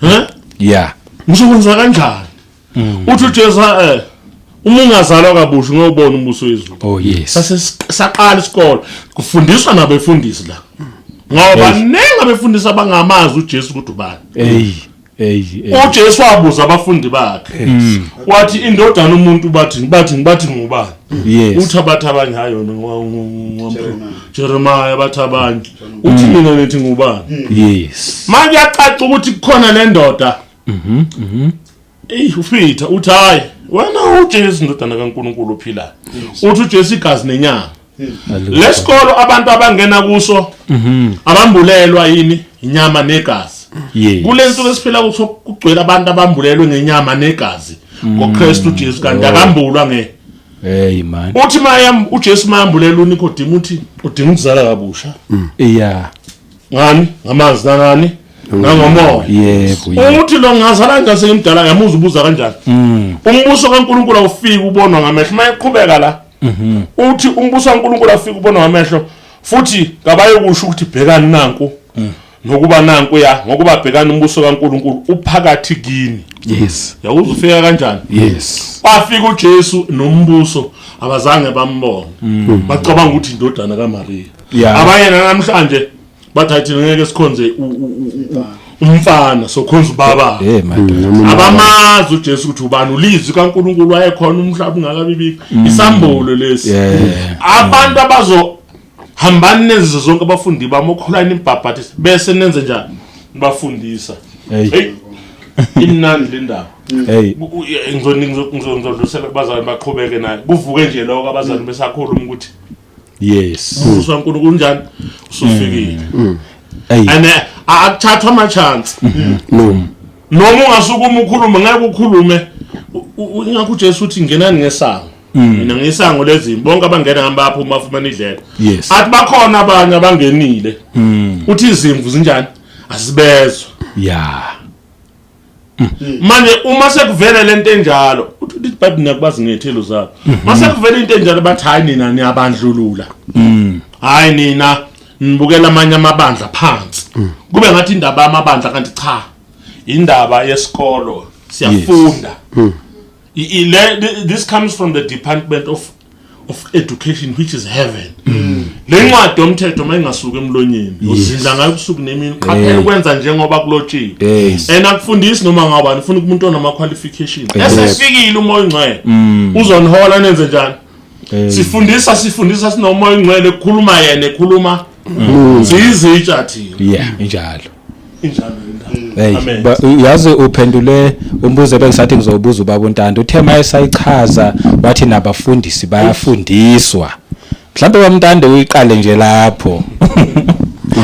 [SPEAKER 4] He?
[SPEAKER 2] Yeah.
[SPEAKER 4] Ngizokwenza kanjani? Uthi uJesu uma ungazalwa kabusha ngiyobona umbuso wezulu.
[SPEAKER 2] Oh yes.
[SPEAKER 4] Saqala isikole kufundiswa nabefundisi la. Ngoba ningi abefundisi abangamazi uJesu ukuthi ubani.
[SPEAKER 2] Hey hey.
[SPEAKER 4] uJesu wabuza abafundi bakhe. Wathi indodana umuntu bathi ngubani? Uthi abathi abanye hayi yona Jeremiah bathi abanye. Uthi mina nithi ngubani?
[SPEAKER 2] Yes.
[SPEAKER 4] Manje yacaca ukuthi kukhona le ndoda. Ufitha uthi hayi wena uJesu indodana kaNkuluNkulu ophilayo. Uthi uJesu igazi nenyama. Lesikolo abantu abangena kuso abambulelwa yini inyama negazi. Kulensuku esiphila kuso kugcwele abantu abambulelwe ngenyama negazi ngoKristu Jesu kanti akambulwa nge.
[SPEAKER 2] Hey man.
[SPEAKER 4] Uthi mayam uJesu mayambulela uNikodemu uthi udinga ukuzala kabusha.
[SPEAKER 2] Yeah.
[SPEAKER 4] Ngani? Ngamanzi nangani? Nangomoya.
[SPEAKER 2] Yebo.
[SPEAKER 4] Uthi lo ngazala kanjani sengimdala ngiyamuza ubuza kanjani? Umbuso kaNkuluNkulu awufiki ubonwa ngamehlo. Mayeqhubeka la. Uthi umbuso kaNkuluNkulu awufiki ubonwa ngamehlo futhi kabayokusho ukuthi bhekani nanku. Nokuba nanku ya ngokuba bhekani umbuso kaNkuluNkulu uphakathi kini.
[SPEAKER 2] Yes.
[SPEAKER 4] Yakuze ufika kanjani?
[SPEAKER 2] Yes.
[SPEAKER 4] Wafika uJesu nombuso abazange bambone. Bacabanga ukuthi indodana kaMaria. Abanye namhlanje bathi athi ngeke sikhonze umfana sokhonza ubaba. Abamazi uJesu ukuthi ubani ulizwi kaNkuluNkulu wayekhona umhlaba ungakabibiki. Isambulo lesi. Abantu abazo hambani nenze zonke abafundi bami okholani imbhabhatisi bese nenze njani nibafundisa. Hey imnandi le ndaba.
[SPEAKER 2] Hey
[SPEAKER 4] ngizondlusela kubazali baqhubeke naye. Kuvuke nje lokho abazali besakhuluma ukuthi
[SPEAKER 2] yes.
[SPEAKER 4] Umbuso kaNkulunkulu unjani usufikile. And akuthathwa ama chance.
[SPEAKER 1] No.
[SPEAKER 4] Noma ungasukuma ukhulume ngeke ukhulume. Ingakho uJesu uthi ngenani ngesango. Mina ngisango lezimvu bonke abangena ngami bayaphuma bafumana idlelo. Athi bakhona abanye abangenile. Uthi izimvu zinjani? Asibezwa.
[SPEAKER 2] Yeah.
[SPEAKER 4] Manje uma sekuvele lento enjalo uthi iBhayibheli niyakubazi ngethelo zabo. Mase kuvele into enjalo bathi hayi nina niyabandlulula. Hayi nina nibukela amanye amabandla phansi. Kube ngathi indaba yamabandla kanti cha. Indaba yesikolo siyafunda. This comes from the Department of Education which is heaven. Le ncwadi yomthetho mayingasuka emlonyeni uzindla ngayo ubusuku nemini qaphela ukwenza njengoba kulotshiwe. And akufundisi noma ngabani ufuna umuntu onama qualifications. Esefikile uMoya oNgcwele uzonihola nenze njani? Sifundisa sinoMoya oNgcwele kukhuluma yena ekhuluma siyizitsha thina.
[SPEAKER 2] Yeah, injalo.
[SPEAKER 4] Injalo.
[SPEAKER 2] Hey, yazi uphendule umbuzo bengisathi ngizobuza ubaba uNtando. Uthe mayesayichaza wathi nabafundisi bayafundiswa. Mhlawumbe bamntande uyiqale nje lapho.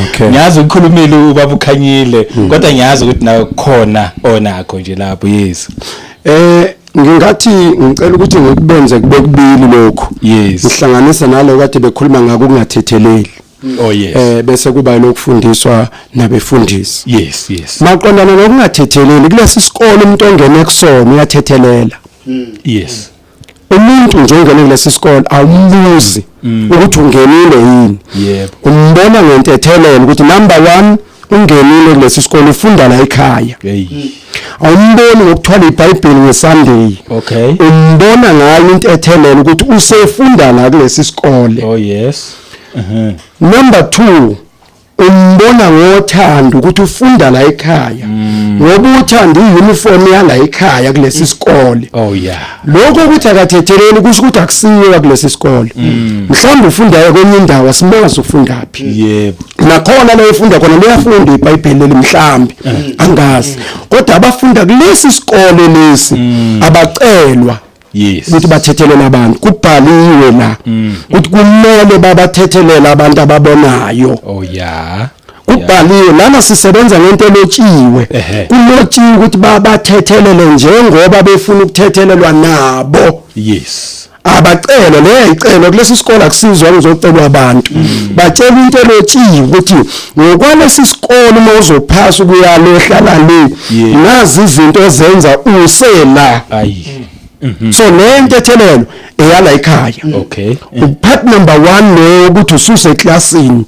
[SPEAKER 1] Okay.
[SPEAKER 2] Ngiyazi ukhulumile ubaba uKhanyile kodwa ngiyazi ukuthi nawe khona onakho nje lapho. Yes.
[SPEAKER 1] Ngingathi ngicela ukuthi ngikubenze kube kubili lokho.
[SPEAKER 2] Yes.
[SPEAKER 1] Ngihlanganisa nalo kade bekhuluma ngako kungathetheleli.
[SPEAKER 2] Oh yes.
[SPEAKER 1] Bese kuba lokufundiswa nabefundisi.
[SPEAKER 2] Yes, yes.
[SPEAKER 1] Maqondana nokungathetheleli kulesi sikole umuntu ongene kusona uyathethelela.
[SPEAKER 2] Yes.
[SPEAKER 1] Umuntu nje ongene kulesi sikole awumbuzi ukuthi ungenile yini.
[SPEAKER 2] Yebo.
[SPEAKER 1] Umbona ngentethelelo ukuthi number 1 ungenile kulesi sikole ufunda la ekhaya.
[SPEAKER 2] Hey.
[SPEAKER 1] Awumboni ngokuthwala iBhayibheli ngeSunday.
[SPEAKER 2] Okay.
[SPEAKER 1] Umbona ngayo intethelelo ukuthi usefunda la kulesi sikole.
[SPEAKER 2] Oh yes.
[SPEAKER 1] Number 2 umbona ngothando ukuthi ufunda la ekhaya. Ngoba uthanda iuniform yala ekhaya kulesi sikole.
[SPEAKER 2] Oh yeah.
[SPEAKER 1] Lokho ukuthi akathetheleli kusho ukuthi akusiwe kulesi sikole. Mhlawumbe ufunda kwenye indawo asimazi ufunda phi.
[SPEAKER 2] Yebo.
[SPEAKER 1] Nakhona la efunda khona liyafunda iBhayibheli leli mhlambi angazi. Kodwa abafunda kulesi sikole lesi abacelwa. Ukuthi bathethelele abantu, kubhaliwe la ukuthi kumele babathethelele abantu ababonayo.
[SPEAKER 2] Oh yeah.
[SPEAKER 1] Kubhaliwe lana, sisebenza ngento elotshiwe. Kulotshiwe ukuthi babathethelele njengoba befuna ukuthethelelwa nabo. Abacelo le icelo kulesi sikole akusizwa ngizocelwa abantu, bacela into elotshiwe ukuthi ngokwalesi sikole uma uzophasa ukuya lo hlala le, nazi izinto ozenza usela. So le ntethelelo eyala ekhaya. Part number 1 lo ukuthi ususe eklasini,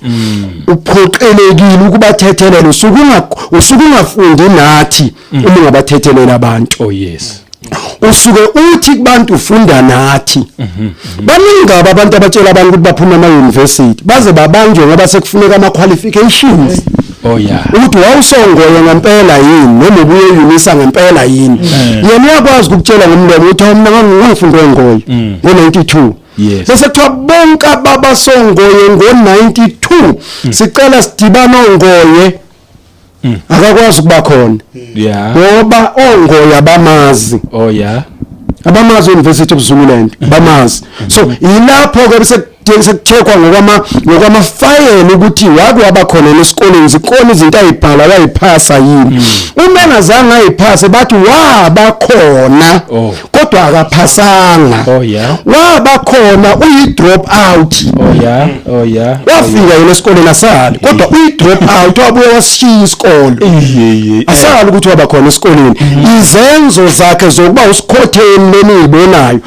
[SPEAKER 1] uphoqelekile ukubathethelela, usuke ungafundi nathi uma ungabathethelela abantu.
[SPEAKER 2] Oh yes.
[SPEAKER 1] Usuke uthi kubantu ufunda nathi. Baningi abantu abatshela abantu ukuthi baphuma ema university baze babanjwe ngoba sekufuneka ama qualifications.
[SPEAKER 2] Oh yeah.
[SPEAKER 1] Ukuthi wawusongoye ngempela yini noma ubuye eUnisa ngempela yini. Yena uyakwazi ukukutshela ngomlomo ukuthi mina ngangifunda engoye ngo92. Bese kuthiwa bonke ababasongoye ngo92 sicela sidibane ongoye. Akakwazi ukuba khona. Ngoba ongoye abamazi.
[SPEAKER 2] Oh yeah.
[SPEAKER 1] Abamazi University of Zululand bamazi. So ilapho ke bese sekucheckwa ngokwama file ukuthi wake waba khona esikoleni, zikhona izinto ayibhala wayiphasa yini. Uma engazange ayiphase bathi waba khona kodwa akaphasanga.
[SPEAKER 2] Oh yeah.
[SPEAKER 1] Waba khona uyi drop out.
[SPEAKER 2] Oh yeah. Oh yeah.
[SPEAKER 1] Wafika yena esikoleni asali kodwa uyi drop out, wabuye wasishiya isikole. Asali ukuthi waba khona esikoleni. Izenzo zakhe zokuba usikhotheni leniyibonayo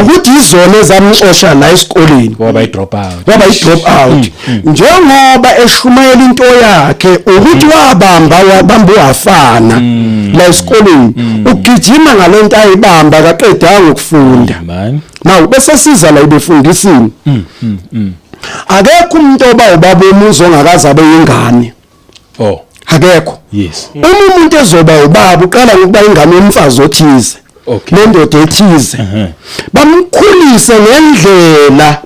[SPEAKER 1] ukuthi izona ezamxosha la esikoleni.
[SPEAKER 2] Waba i drop out.
[SPEAKER 1] Waba i drop out. Njengoba eshumayela into yakhe ukuthi wabamba wafana la esikoleni, ugijima ngalento ayibamba akaqedanga ukufunda. Now bese siza la ebefundisini. Akekho umuntu oba ubaba umuzi ongakaze abe ingane.
[SPEAKER 2] Oh.
[SPEAKER 1] Akekho.
[SPEAKER 2] Yes.
[SPEAKER 1] Uma umuntu ezoba ubaba uqala ngokuba ingane yomfazi othize. Lendoda ethize. Bamkhulise ngendlela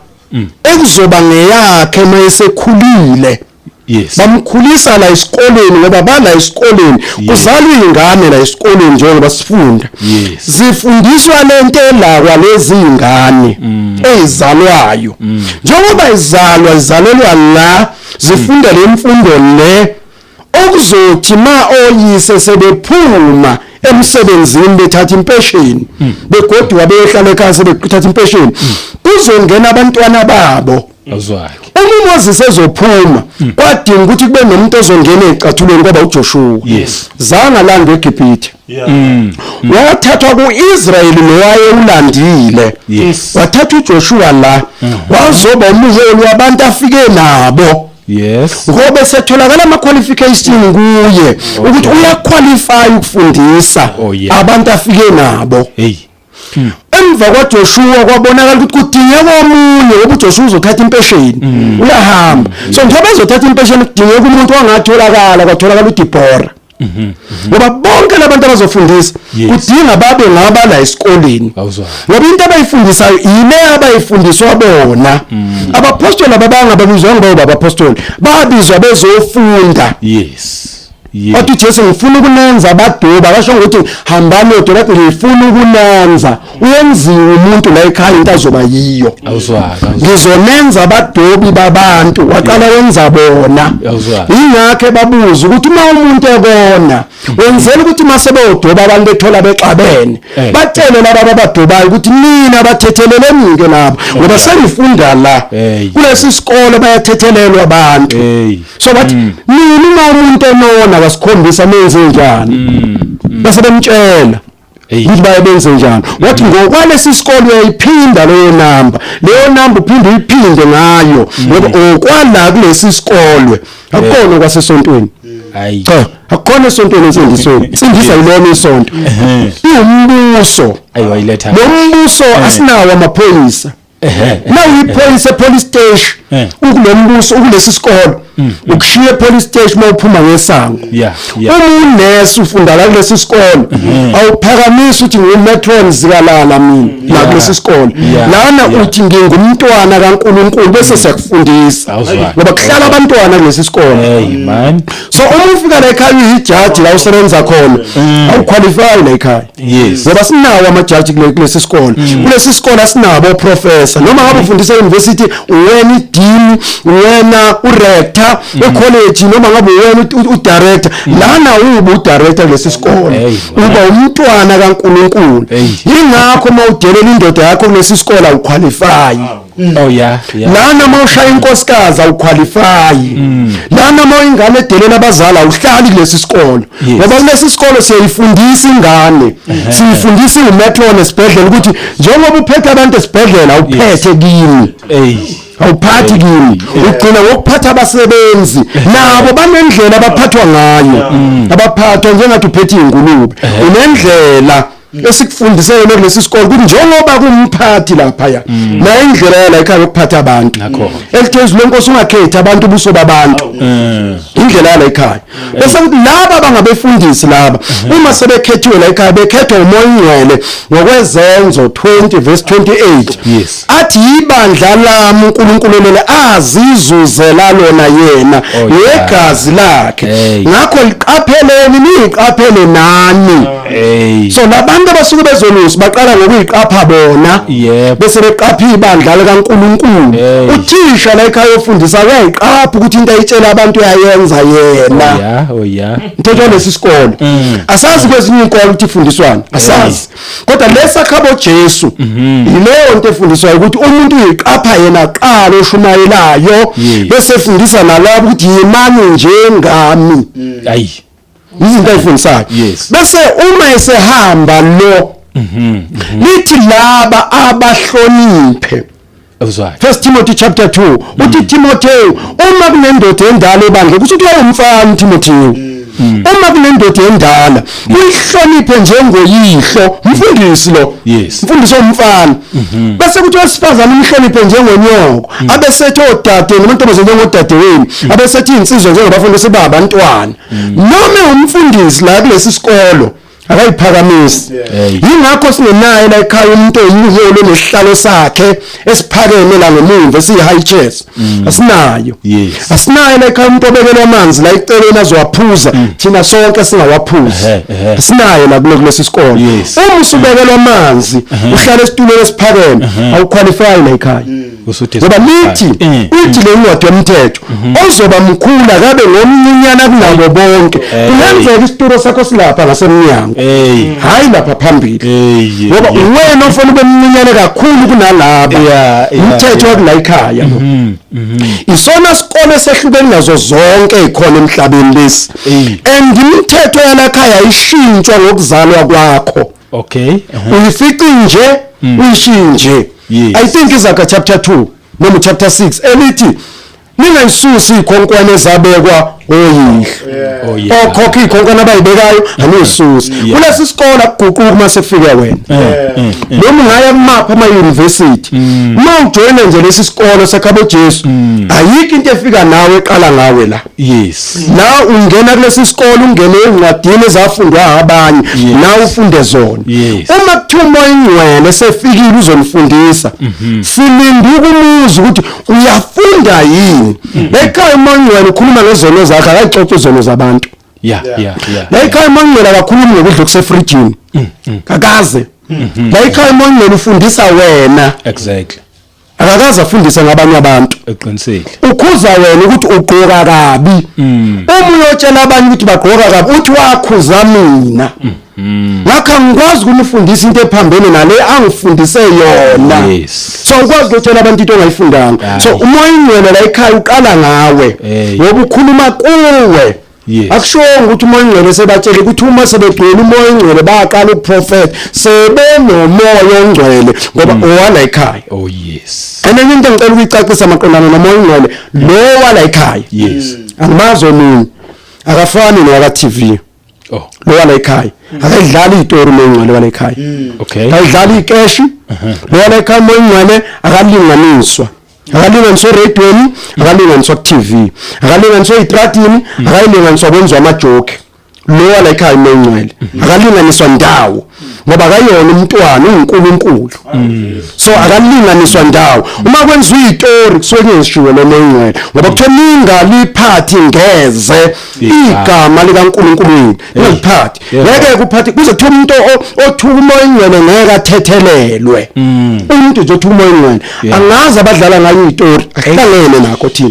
[SPEAKER 1] ekuzoba ngeyakhe mayesekhulile.
[SPEAKER 2] Yes.
[SPEAKER 1] Bamkhulisa la esikoleni ngoba bala esikoleni kuzalwa izingane la esikoleni njengoba sifunda. Zifundiswa lento elakwa lezi izingane ezizalwayo. Njengoba izalwa izalelwa la zifunda lemfundo le okuzothi ma oyise sebephuma emsebenzini bethatha impesheni begoduka beyohlala ekhaya sebethatha impesheni kuzongena abantwana babo.
[SPEAKER 2] Awuzwakhe.
[SPEAKER 1] Uma uMoses ezophuma kwadinga ukuthi kube nomuntu ozongena ecathulweni kwaba uJoshua.
[SPEAKER 2] Yes.
[SPEAKER 1] Zanga landa eGibhithe. Wathathwa kuIsrayeli lowaye ulandile.
[SPEAKER 2] Yes.
[SPEAKER 1] Wathatha uJoshua la wazoba umholi wabantu afike nabo.
[SPEAKER 2] Yes.
[SPEAKER 1] Ngoba setholakala ama qualification kuye ukuthi uyaqualify ukufundisa abantu afike nabo.
[SPEAKER 2] Hey.
[SPEAKER 1] Emva kwaJoshua kwabonakala ukuthi kudingeka omunye ngoba uJoshua uzothatha impesheni uyahamba. So njengoba ezothatha impesheni kudingeka umuntu ongatholakala, kwatholakala uDeborah. Ngoba bonke labantu abazofundisa kudinga babe ngabala esikoleni. Ngoba into abayifundisayo ile abayifundiswa bona. Abapostoli ababanga babizwa ngoba abapostoli babizwa bezofunda.
[SPEAKER 2] Yes.
[SPEAKER 1] Wathi uJesu ngifuna ukunenza abadoba, akasho ukuthi hambani yodwa, bathi ngifuna ukunenza. Uyenziwa umuntu la ekhaya into azoba yiyo. Ngizonenza abadobi babantu, waqala wenza bona. Ingakho babuza ukuthi uma umuntu ebona wenzela ukuthi mase beyodoba abantu bethola bexabene, batshele laba abadobayo ukuthi nina bathetheleleni ke labo ngoba sengifunda la kulesi sikole bayathethelelwa abantu. So bathi nina uma umuntu enona kasikhombisa menze njani, bese bemtshela ukuthi bayebenze njani. Wathi ngokwalesi sikole uyayiphinda leyo namba, leyo namba uphinde uyiphinde ngayo ngoba okwala kulesi sikole akukhona kwasesontweni. Cha, akukhona esontweni ensindisweni. Sindisa yilona isonto. Iwumbuso.
[SPEAKER 2] Ayiwayiletha.
[SPEAKER 1] Lo mbuso asinawo amaphoyisa. Nawuyiphoyisa police station ukulombuso, ukulesi sikolo, ukushiya police station mawuphuma ngesango. Uma unesi ufunda la kulesi sikolo, awuphakamisi uthi ngiwu-matron Zikalala mina la kulesi sikolo. Lana uthi ngingumntwana kaNkulunkulu, bese siyakufundisa
[SPEAKER 2] Awuzwani.
[SPEAKER 1] ngoba kuhlala abantwana kulesi sikolo.
[SPEAKER 2] Hey man.
[SPEAKER 1] So uma ufika la ekhaya uyijaji la usebenza khona, awuqualify la ekhaya. Ngoba sinawo amajaji kulesi sikolo. Kulesi sikolo asinabo oprofessor. Noma ngabe ufundisa e-university, uwena i-dean, uwena urector ecollege, noma ngabe uwena udirector lana, uba udirector kulesi sikolo.
[SPEAKER 2] Hey,
[SPEAKER 1] uba umntwana kaNkulunkulu.
[SPEAKER 2] Hey.
[SPEAKER 1] Ingakho mawudelela indoda yakho kulesi sikolo, awuqualify.
[SPEAKER 2] Oh yeah.
[SPEAKER 1] Lana mawushaya inkosikazi, awuqualify. Lana mawuyingane edelela abazali, awuhlali kulesi sikolo. Ngoba kulesi sikolo siyayifundisa ingane, siyifundisa imetron esibhedlela ukuthi njengoba uphethe abantu esibhedlela, awuphethe kimi.
[SPEAKER 2] Hey.
[SPEAKER 1] Awuphathi kimi, ugcina ngokuphatha abasebenzi, nabo banendlela abaphathwa ngayo. Abaphathwa njengathi uphethe ingulube. Unendlela esikufundise yona kulesi sikole ukuthi njengoba kumphathi laphaya, nayo indlela yala ekhaya yokuphatha abantu.
[SPEAKER 2] Nakho.
[SPEAKER 1] Elithi izwi lenkosi, ungakhethi abantu ubuso babantu. Indlela yala ekhaya, bese kuthi laba abangabefundisi laba, uma sebekhethiwe la ekhaya, bekhethwa uMoya oNgcwele ngokwezenzo 20 verse 28, athi ibandla lami uNkulunkulu lele azizuzela lona yena ngegazi lakhe.
[SPEAKER 2] Hey.
[SPEAKER 1] Ngakho liqapheleni, niyiqaphele nani.
[SPEAKER 2] Hey.
[SPEAKER 1] So labantu abasuke bezolusa baqala ngokuyiqapha bona, bese beqapha ibandla likaNkulunkulu.
[SPEAKER 2] Hey.
[SPEAKER 1] Uthisha la ekhaya ofundisa uyayiqapha ukuthi into ayitshela abantu uyayenza yena.
[SPEAKER 2] Oh yeah.
[SPEAKER 1] Mthetho lesi sikolo, asazi kwezinye inkolo ukuthi ifundiswani, asazi, kodwa lesakhabo Jesu yileyo nto efundiswayo, ukuthi umuntu uyiqapha yena qala oshumayelayo, bese efundisa nalabo ukuthi yimani njengami.
[SPEAKER 2] Ayi.
[SPEAKER 1] Izinto ayifundisayo. Bese uma esehamba lo, lithi laba abahloniphe.
[SPEAKER 2] Uzwayo.
[SPEAKER 1] First Timothy chapter 2 uthi, Timothy, uma kunendoda endala ebandla, kusho ukuthi wayumfana Timothy, uma kunendoda endala uyihloniphe njengoyihlo. Mfundisi lo, mfundisi omfana. Bese kuthi wesifazane umhloniphe njengonyoko, abesethi odade namantombazane njengodade wenu, abesethi insizwa njengabafundisi babantwana. Noma umfundisi la kulesi sikolo akayiphakamisi.
[SPEAKER 2] Hey.
[SPEAKER 1] Yingakho singenaye la ekhaya umuntu oyiholo nesihlalo sakhe esiphakeme la ngemuva esiyi-high chairs, asinayo. Asinaye la ekhaya umuntu obekelwa amanzi la eceleni azowaphuza, thina sonke singawaphuzi.
[SPEAKER 2] Ehhe, ehhe.
[SPEAKER 1] Asinaye la kulesi sikolo. Uma usubekelwa amanzi, uhlala esitulweni esiphakeme, awuqualify la ekhaya.
[SPEAKER 2] Usuthi
[SPEAKER 1] Ngoba lithi, ithi le ncwadi yomthetho, ozoba mkhulu akabe ngomncinyana kunabo bonke. Kungenzeka isitulo sakho silapha ngasemnyango, hayi lapha phambili, ngoba wena ofuna ube mncinyane kakhulu kunalaba. Umthetho wakula ekhaya lo. Isona sikole esehlukene nazo zonke ezikhona emhlabeni lesi. And imithetho yalakhaya ishintshwa ngokuzalwa kwakho. Uyifici nje, uyishintshe. I think iZaga chapter 2 noma chapter 6 elithi ningayisusi ikhonkwane ezabekwa oyihlo. Okhokho ikhonkwane abayibekayo aniyisusi. Kulesi sikole akuguquki uma sefike wena. Noma ungaya kumapha ama-university, uma ujoyina nje lesi sikolo sekhabo Jesu, ayikho into efika nawe eqala ngawe la. La ungena kulesi sikolo, ungene ezincwadini ezafundwa abanye, nawe ufunde zona. Uma kuthiwa uMoya Ingcwele sefikile uzonifundisa, silinde ukumuza ukuthi uyafunda yini. Ekhaya uMoya Ingcwele ukhuluma ngezono zakhe, akayixoxa izono zabantu. La ekhaya uMoya Ingcwele akakhulumi ngokudla okusefrijini, kakaze. La ekhaya uMoya Ingcwele ufundisa wena, akakaze afundise ngabanye abantu.
[SPEAKER 2] Eqinisile.
[SPEAKER 1] Ukhuza wena ukuthi ugqoka kabi. Uma uyotshela abanye ukuthi bagqoka kabi, uthi wakhuza mina. Ngakho angikwazi ukumfundisa into ephambene nale angifundise yona. So ukwazi ukutshela abantu into ongayifundanga. So uMoya Ingcwele la ekhaya uqala ngawe,
[SPEAKER 2] Hey.
[SPEAKER 1] ngoba ukhuluma kuwe. Akushongo ukuthi uMoya Ingcwele sebatshele ukuthi uma sebegcwele uMoya Ingcwele bayaqala ukuprofet sebenoMoya Ongcwele, ngoba owala ekhaya.
[SPEAKER 2] Oh yes.
[SPEAKER 1] Enye into engicela ukuyicacisa maqondana noMoya Ongcwele lo wala ekhaya, angimazi omunye, akafani nowaka TV.
[SPEAKER 2] Oh.
[SPEAKER 1] Lo wala ekhaya akayidlali itori uMoya Oyingcwele wala ekhaya. Akayidlali ikeshi. Lo wala ekhaya uMoya Oyingcwele akalinganiswa. Akalinganiswa eradweni, akalinganiswa ku-TV, akalinganiswa ey'tradini, akalinganiswa kwenziwa amajoke. Lo wala ekhaya uMoya Oyingcwele akalinganiswa ndawo ngoba akayona umntwana, uNkulunkulu. So akalinganiswa ndawo. Uma kwenziwa izitori kusuke kungeshiwo lo Moya Oyingcwele, ngoba kuthiwa ningaliphathi ngeze igama likaNkulunkulu wenu, ningaliphathi. Ngeke kuphathi kuze kuthiwa umuntu othuka uMoya Oyingcwele ngeke athethelelwe. Umuntu nje othuka uMoya Oyingcwele angazi abadlala ngayo izitori, asihlangene nakho thina.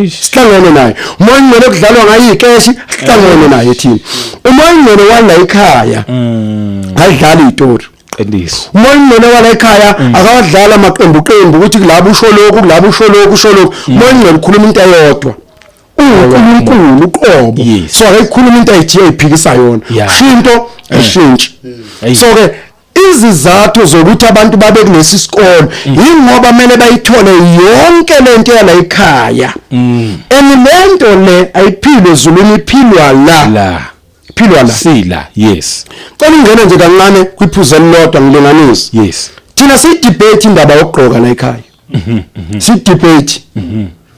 [SPEAKER 1] Sihlangene naye. Umoya Oyingcwele okudlalwa ngayo ikeshi, sihlangene naye thina. Umoya Oyingcwele wala ekhaya ayidlala izitori.
[SPEAKER 2] Qiniso.
[SPEAKER 1] Umoya Oyingcwele wala ekhaya akawadlala amaqembu qembu ukuthi kulabo usho lokhu, kulabo usho lokhu, usho lokhu. Umoya Oyingcwele ukhuluma into eyodwa. uNkulunkulu uqobo. So akayikhuluma into ayithi ayiphikisa yona. Shinto ayishintshi. So ke izizathu zokuthi abantu babe kulesi sikole yingoba kumele bayithole yonke lento yala ekhaya. And lento le ayiphilwe ezulwini, iphilwa la.
[SPEAKER 2] La.
[SPEAKER 1] Iphilwa la.
[SPEAKER 2] Sila, yes.
[SPEAKER 1] Cela ungene nje kancane kwiphuzu elilodwa ngilinganise.
[SPEAKER 2] Yes.
[SPEAKER 1] Thina siyidebate indaba yokugqoka la ekhaya. Siyidebate.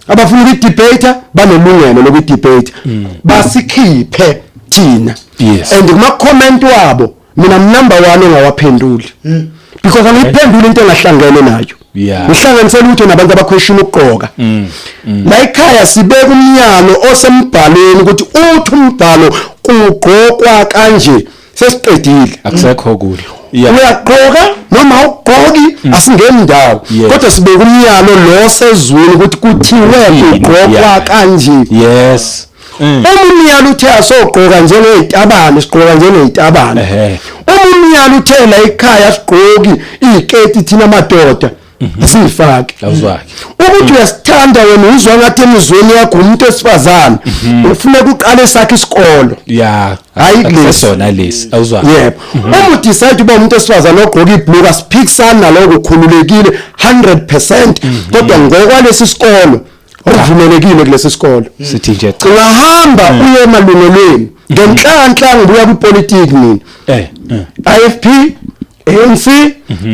[SPEAKER 1] Abafuna ukudebate banelungelo lokudebate. Basikhiphe thina.
[SPEAKER 2] Yes.
[SPEAKER 1] And kuma comment wabo mina number 1 ongawaphenduli. Because angiphenduli into engahlangene nayo. Ngihlanganisela ukuthi nabantu abaquestion ukugqoka. La ekhaya sibeka umnyalo osembhalweni ukuthi uthi umbhalo kugqokwa kanje, sesiqedile.
[SPEAKER 2] Akusekho kulo.
[SPEAKER 1] Uyagqoka noma awugqoki asingeni ndawo. Kodwa sibeka umyalo lo sezweni ukuthi kuthiwe kugqokwa kanje.
[SPEAKER 2] Yes.
[SPEAKER 1] Uma umyalo uthe asogqoka njengezitabane, sigqoka njengezitabane. Uma umyalo uthe la ekhaya sigqoki iziketi thina madoda, asifake.
[SPEAKER 2] Awuzwakhe.
[SPEAKER 1] Ukuthi uyasithanda wena uzwa ngathi emizweni yakho umuntu esifazane, ufuna ukuqala esakhe isikolo. Hayi kulesi.
[SPEAKER 2] Sona lesi. Awuzwakhe.
[SPEAKER 1] Yebo. Uma udecide uba umuntu esifazane ogqoka ibhluku asiphikisani naloko, ukhululekile 100%, kodwa ngokwalesi sikolo uvumelekile kulesi sikolo.
[SPEAKER 2] Sithi nje cha.
[SPEAKER 1] Ungahamba uye emalungelweni ngenhlanhla ngibuya kwipolitiki mina. IFP, ANC,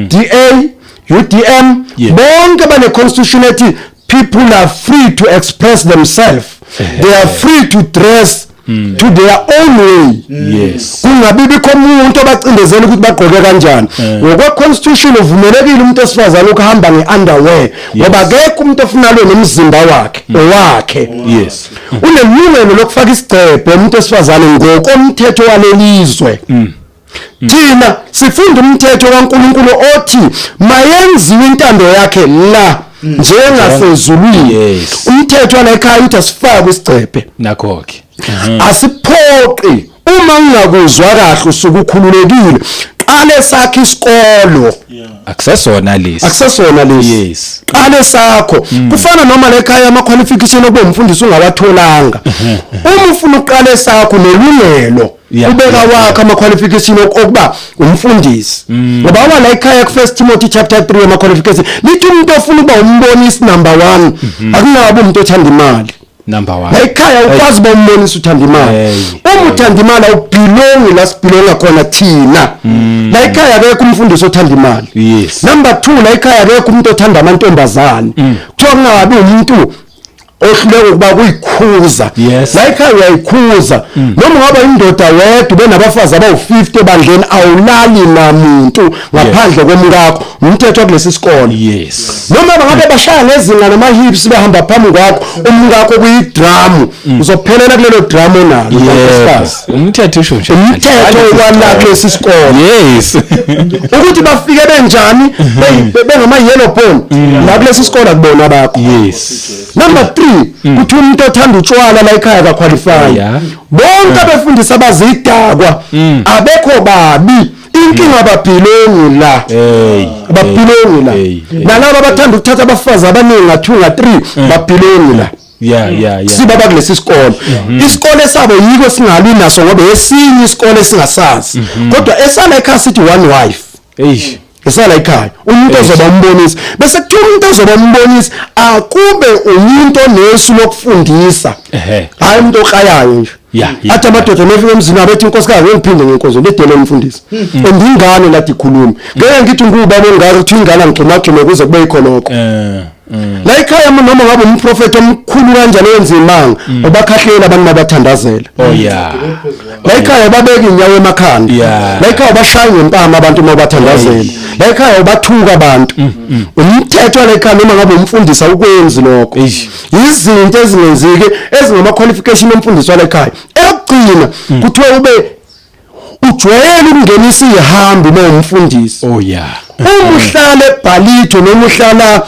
[SPEAKER 1] DA, UDM, bonke bane constitution ethi people are free to express themselves. They are free to dress to their own way.
[SPEAKER 2] Yes.
[SPEAKER 1] Kungabi bikho umuntu obacindezela ukuthi bagqoke kanjani. Ngokwe constitution uvumelekile umuntu osifazane ukuhamba ngeunderwear ngoba akekho umuntu ofuna lo nomzimba wakhe owakhe.
[SPEAKER 2] Yes.
[SPEAKER 1] Unelungelo lokufaka isigcebhe umuntu osifazane ngokomthetho walelizwe. Thina sifunda umthetho kaNkuluNkulu othi mayenziwe intando yakhe la njengasezulwini.
[SPEAKER 2] Yes.
[SPEAKER 1] Umthetho wala ekhaya uthi asifake isigcebhe.
[SPEAKER 2] Nakho ke.
[SPEAKER 1] Asiphoqi. Uma ungakuzwa kahle usuke ukhululekile. Qale sakhe isikolo.
[SPEAKER 2] Akusesona lesi.
[SPEAKER 1] Akusesona lesi.
[SPEAKER 2] Yes.
[SPEAKER 1] Qale sakho. Kufana noma lekhaya ama qualification okuba umfundisi ungawatholanga. Uma ufuna uqale sakho nelungelo ubeka wakho ama qualification okuba umfundisi. Ngoba wala ekhaya ku 1 Timothy chapter 3 ama qualification lithi umuntu ofuna ukuba umbonisi number 1 akungabi umuntu othanda imali.
[SPEAKER 2] Number 1.
[SPEAKER 1] La ekhaya ukwazi uba umbonisi uthanda imali. Uma uthanda imali awubelongi la sibelonga khona thina. La ekhaya akekho umfundisi othanda imali.
[SPEAKER 2] Yes.
[SPEAKER 1] Number 2 la ekhaya akekho umuntu othanda amantombazane. Kuthiwa kungabi umuntu ohluleka ukuba kuyikhuza. La ekhaya uyayikhuza. Noma ungaba indoda wedwa ube nabafazi abawu-50 ebandleni awulali namuntu ngaphandle komkakho. Umthetho kulesi sikole.
[SPEAKER 2] Yes.
[SPEAKER 1] Noma bangabe bashaya ngezinga nama hips behamba phambi kwakho, umkakho kuyidrum, uzophelela kulelo drum onalo.
[SPEAKER 2] Umthetho usho nje.
[SPEAKER 1] Umthetho wala kulesi sikole.
[SPEAKER 2] Yes.
[SPEAKER 1] Ukuthi bafike benjani bengama yellow bone la kulesi sikole akubona bakho.
[SPEAKER 2] Yes.
[SPEAKER 1] Number 3 kuthi umuntu othanda utshwala la ekhaya ka qualify. Bonke abefundisi abazidakwa abekho babi. Inkinga ababhilongi la. Ababhilongi la. Nalabo abathanda ukuthatha abafazi abaningi nga2 nga3 babhilongi la.
[SPEAKER 2] Yeah.
[SPEAKER 1] Siba bakulesi sikole. Isikole sabo yiko singalwi naso ngoba esinye isikole singasazi. Kodwa esala ekhaya sithi one wife.
[SPEAKER 2] Eish.
[SPEAKER 1] Esala ekhaya umuntu ozoba umbonisi, bese kuthiwa umuntu ozoba umbonisi akube umuntu onesu lokufundisa, hayi umuntu okrayayo nje. Athi amadoda nefika emzini abethi inkosikazi ngiphinde ngenkonzo ledele umfundisi, and ingane lathi ikhuluma ngeke ngithi ngubaba ongaka uthi ingane angigxumagxume kuze kube yikho lokho. La ekhaya noma ngabe umprofeti omkhulu kanjani owenza imanga, ubakhahlela abantu mabathandazela.
[SPEAKER 2] Oh yeah.
[SPEAKER 1] La ekhaya babeka inyawo emakhanda. La ekhaya bashaya ngempama abantu mabathandazela. La ekhaya ubathuka abantu. Umthetho la ekhaya noma ngabe umfundisi awukwenzi lokho. Izinto ezingenzeki ezingama qualification omfundisi wala ekhaya. Ekugcina kuthiwa ube ujwayele ukungenisa ihambi uma umfundisi.
[SPEAKER 2] Oh yeah.
[SPEAKER 1] Uma uhlala eBhalito noma uhlala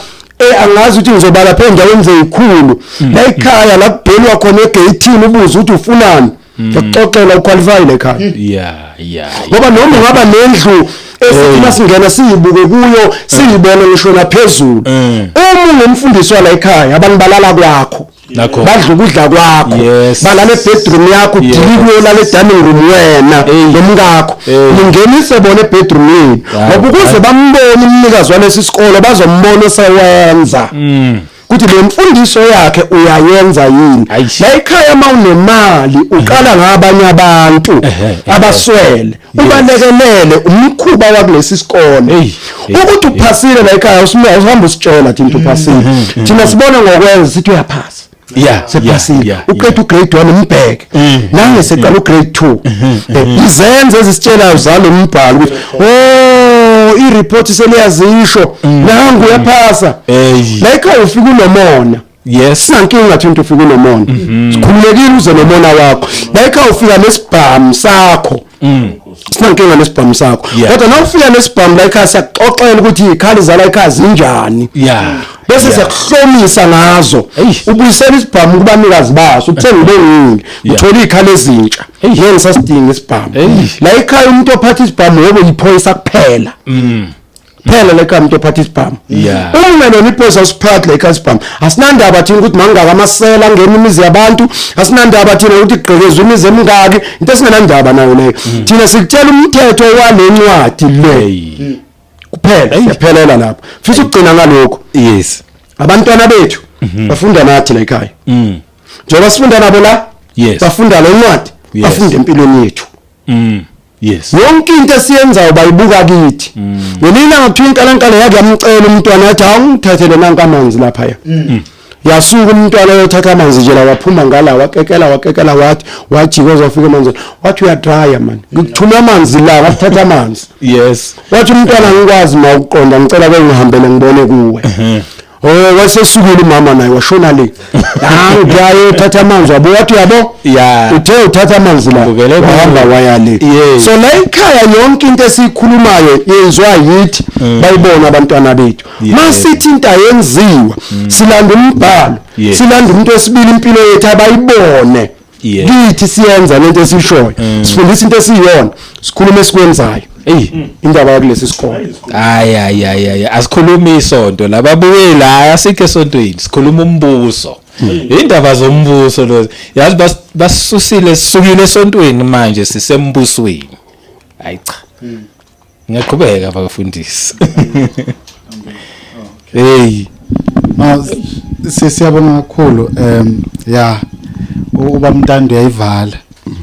[SPEAKER 1] angazi ukuthi ngizoba lapha endaweni zeyikhulu, la ekhaya la kubhelwa khona egate ubuze ukuthi ufunani, ngiyakuxoxela uqualify ekhaya.
[SPEAKER 2] Yeah.
[SPEAKER 1] Ngoba noma ungaba nendlu esithi masingena siyibuke kuyo siyibone ngisho naphezulu, uma ungumfundisi wala ekhaya abantu balala kwakho, badla ukudla kwakho, balala ebedroom yakho, udilike uyolala edining room wena nomkakho, ningenise bona ebedroom yenu, ngoba ukuze bambone umnikazi walesi sikolo bazombona osewenza ukuthi le mfundiso yakhe uyayenza yini. La ekhaya uma unemali uqala ngabanye abantu abaswele, ubalekelele umkhuba wakulesi sikole. Ukuthi uphasile la ekhaya usihamba usitshela thina uphasile, thina sibona ngokwenza sithi uyaphasa. Sephasile, uqeda ugrade 1 umbheke nange seqala ugrade 2. Izenzo ezisitshelayo zalo mbhalo ukuthi oh i-report seliyazisho nangu uyaphasa. La ekhaya ufika unomona.
[SPEAKER 2] Yes.
[SPEAKER 1] Sinankinga thina into ufika unomona. Sikhululekile uze nomona wakho. La ekhaya ufika nesibhamu sakho. Sinankinga nesibhamu sakho. Kodwa nawufika nesibhamu la ekhaya siyakuxoxela ukuthi izikhali zala ekhaya zinjani. Bese siyakuhlomisa ngazo. Ubuyisela isibhamu kubanikazi baso, uthenge ubengile, uthola izikhali ezintsha. Ngeke ngisasidinga isibhamu. La ekhaya umuntu ophatha isibhamu yebo yiphoyisa kuphela. Phela la ekhaya umuntu ophatha isibhamu. Uma lona iphoyisa usiphatha la ekhaya isibhamu. Asinandaba thina ukuthi mangaka amasela angena imizi yabantu, asinandaba thina ukuthi kugqekezwe imizi emingaki, into esingenandaba nayo leyo. Thina sikutshela umthetho walencwadi le. Kuphela siyaphelela lapho. Fisa ukugcina ngalokho.
[SPEAKER 2] Yes.
[SPEAKER 1] Abantwana bethu bafunda nathi la ekhaya. Njengoba sifunda nabo la, bafunda le ncwadi, bafunda empilweni yethu.
[SPEAKER 2] Yes.
[SPEAKER 1] Yonke into esiyenzayo bayibuka kithi. Ngelinye ilanga kuthiwa inkalankala yake yamcela umntwana athi awungithathele nanka amanzi lapha ya. Yasuka umntwana uyothatha amanzi nje la, waphuma ngala wakekela wakekela wathi wajika wazofika emanzini, wathi uyadraya man, ngikuthuma amanzi la, wathatha amanzi.
[SPEAKER 2] Yes.
[SPEAKER 1] Wathi umntwana ngikwazi mawuqonda, ngicela ke ngihambele ngibone kuwe. Oh wasesukile umama naye washona le. Nangiyaye uthatha amanzi wabo, wathi uyabo? Uthe uthatha amanzi la, wahamba waya le. So la ekhaya yonke into esiyikhulumayo yenziwa yithi, bayibona abantwana bethu. Masithi into ayenziwa, silanda umbhalo, silanda umuntu wesibili impilo yethu abayibone. Kithi siyenza lento esishoyo, sifundisa into esiyona, sikhuluma esikwenzayo. Indaba yakulesi sikole.
[SPEAKER 2] Hayi hayi hayi, asikhulumi isonto lababuye la, asikho esontweni, sikhuluma umbuso. Indaba zombuso lo, yazi basusile sisukile esontweni manje sisembusweni. Hayi cha. Ngiyaqhubeka abafundisi. Hey.
[SPEAKER 3] Siyabonga kakhulu. Ya uba Mntando uyayivala.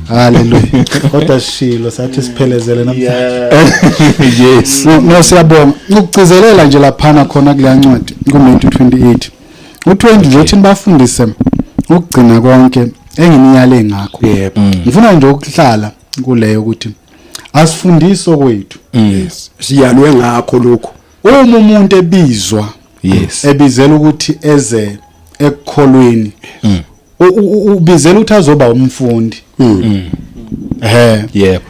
[SPEAKER 3] Hallelujah. Kodwa sishilo sathi siphelezele namhlanje.
[SPEAKER 2] Yes.
[SPEAKER 3] No siyabonga. Ukugcizelela nje laphana khona kule ncwadi ku 28. U20 nje uthi nibafundise ukugcina konke enginiyale ngakho.
[SPEAKER 1] Yebo.
[SPEAKER 3] Ngifuna nje ukuhlala kuleyo ukuthi asifundise okwethu.
[SPEAKER 1] Yes. Siyalwe ngakho lokho.
[SPEAKER 3] Uma umuntu ebizwa,
[SPEAKER 2] Yes.
[SPEAKER 3] ebizela ukuthi eze ekukholweni, ubizela ukuthi azoba umfundi.
[SPEAKER 2] Yebo.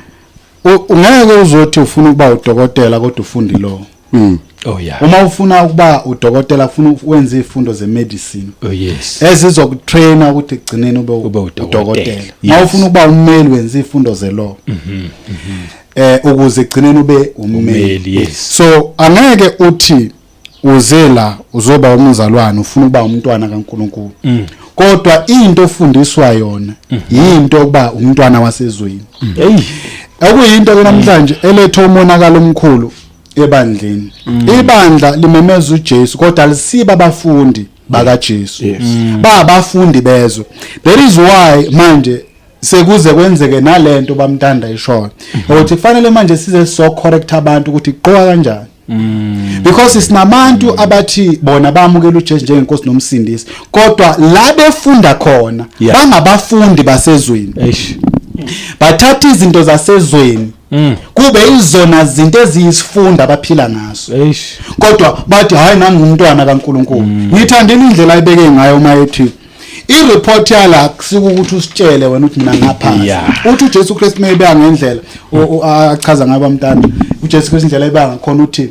[SPEAKER 3] Ungeke uzothi ufuna ukuba udokotela kodwa ufundi lo.
[SPEAKER 2] Oh yeah.
[SPEAKER 3] Uma ufuna ukuba udokotela ufuna wenze izifundo zemedicine.
[SPEAKER 2] Oh yes.
[SPEAKER 3] Ezizokutraina ukuthi egcineni ube
[SPEAKER 2] Ube udokotela.
[SPEAKER 3] udokotela. Uma ufuna ukuba ummeli wenze izifundo zelaw. Ukuze egcineni ube ummeli.
[SPEAKER 2] Ummeli, yes.
[SPEAKER 3] So angeke uthi uze la uzoba umzalwane ufuna ukuba umntwana kaNkuluNkulu. Kodwa into ofundiswa yona into ukuba umntwana wasezweni.
[SPEAKER 2] Hey.
[SPEAKER 3] Okuyinto ke namhlanje elethe umonakalo omkhulu. Ebandleni, ibandla limemeza uJesu, kodwa alisiba abafundi bakaJesu, babafundi bezwe. That is why manje sekuze kwenzeke nalento bamntanda ishoyo ukuthi kufanele manje size so correct abantu ukuthi iqoka kanjani, because sinabantu abathi bona bamukela uJesu njengenkosi nomsindisi, kodwa la befunda khona bangabafundi basezweni. Bathatha izinto zasezweni kube izona zinto eziyisifunda abaphila ngazo, kodwa bathi, "Hayi, nami ngumntwana kaNkuluNkulu." Ngithandile indlela ayibeke ngayo uma ethi i-report yala kusika ukuthi usitshele wena ukuthi mina ngaphasa. Uthi uJesu Kristu mayibeka ngendlela achaza ngayo bamntanda, uJesu Kristu indlela ayibeka ngakhona uthi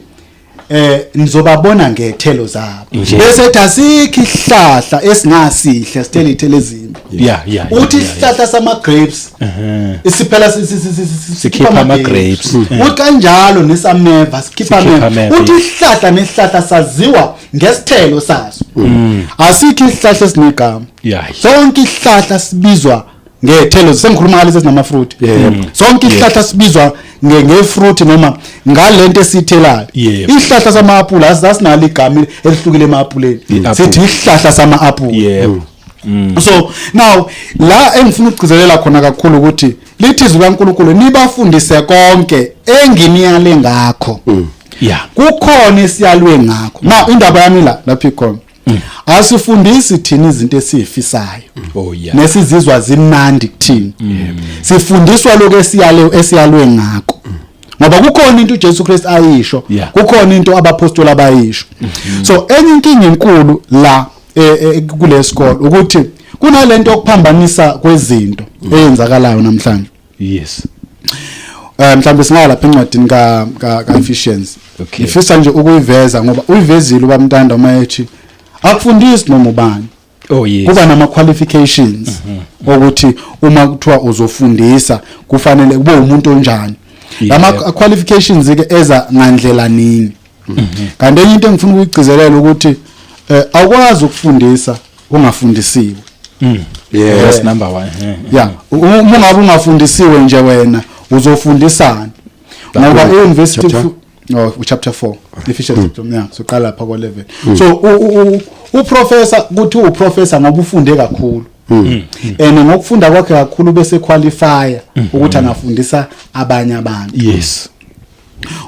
[SPEAKER 3] nizobabona ngethelo zabo, bese ethi asikho isihlahla esingasihle sithele ithelo ezimbi. Uthi isihlahla sama grapes isiphela
[SPEAKER 2] Sikhipha ama-grapes.
[SPEAKER 3] Uthi kanjalo nesameva sikhipha
[SPEAKER 2] Sikhipha
[SPEAKER 3] ameva.
[SPEAKER 2] ameva,
[SPEAKER 3] Uthi isihlahla nesihlahla saziwa ngesithelo saso. Asikho isihlahla esinegama. Sonke isihlahla sibizwa ngethelo. Sengikhuluma ngalezi ezinama fruit. Sonke isihlahla sibizwa ngefruit noma ngalento esithelayo. Isihlahla sama-apula asinalo igama elihlukile ema-apuleni.
[SPEAKER 2] I-apple.
[SPEAKER 3] Sithi isihlahla sama-apula. So now la engifuna ukugcizelela khona kakhulu ukuthi lithi izwi kaNkuluNkulu, "Nibafundise konke enginiyale ngakho." Kukhona esiyalwe ngakho. Now indaba yami la lapho ikhona, asifundisi thina izinto esizifisayo nesizizwa zimnandi kuthina. Sifundiswa lokho esiyalwe ngakho, ngoba kukhona into uJesu Kristu ayisho, kukhona into abapostoli abayisho. So enye inkinga enkulu la kulesikole ukuthi kunalento yokuphambanisa kwezinto eyenzakalayo namhlanje. Mhlawumbe singaya lapha encwadini ka Ephesians. Ngifisa nje ukuyiveza ngoba uyivezile ubamntanda uma ethi akufundisi noma ubani. Kuba nama qualifications ukuthi uma kuthiwa uzofundisa kufanele kube umuntu onjani. Lama qualifications ke eza ngandlela nini. Kanti enye into engifuna ukuyigcizelela ukuthi awukwazi ukufundisa ungafundisiwe.
[SPEAKER 2] That's number 1.
[SPEAKER 3] Yeah, uma ungabe ungafundisiwe nje wena uzofundisana, ngoba e-university
[SPEAKER 1] Chapter?
[SPEAKER 3] Oh, chapter 4 Ephesians chapter, yeah. So qala lapha kwa 11. So uprofessor kuthi uprofessor ngoba ufunde kakhulu, and ngokufunda kwakhe kakhulu bese qualify ukuthi angafundisa abanye abantu.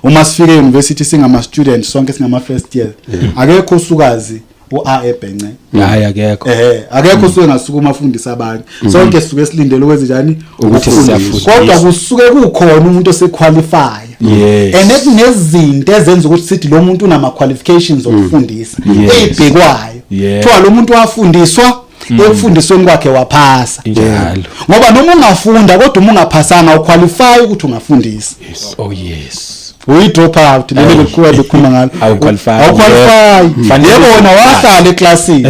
[SPEAKER 3] Uma sifike e-university singama students sonke, singama first year, akekho usukazi u-A ebhence.
[SPEAKER 2] Hayi, akekho.
[SPEAKER 3] Akekho usuke ngasukuma afundisa abanye. Sonke sisuke silindele ukwenze njani?
[SPEAKER 2] Ukuthi
[SPEAKER 3] Ukufundiswa.
[SPEAKER 2] siyafundiswa.
[SPEAKER 3] Kodwa kusuke kukhona umuntu osequalify and kunezinto ezenza ukuthi sithi lo muntu unama qualifications okufundisa eyibhekwayo. Kuthiwa lo muntu wafundiswa, ekufundisweni kwakhe waphasa. Ngoba noma ungafunda kodwa uma ungaphasanga, uqualify ukuthi ungafundisa.
[SPEAKER 2] Oh yes.
[SPEAKER 3] Uyi drop out leli bekuwa bekhuluma ngalo.
[SPEAKER 2] Awuqualify.
[SPEAKER 3] Awuqualify.
[SPEAKER 2] Fanele
[SPEAKER 3] Yebo, wona wahlala eklasini,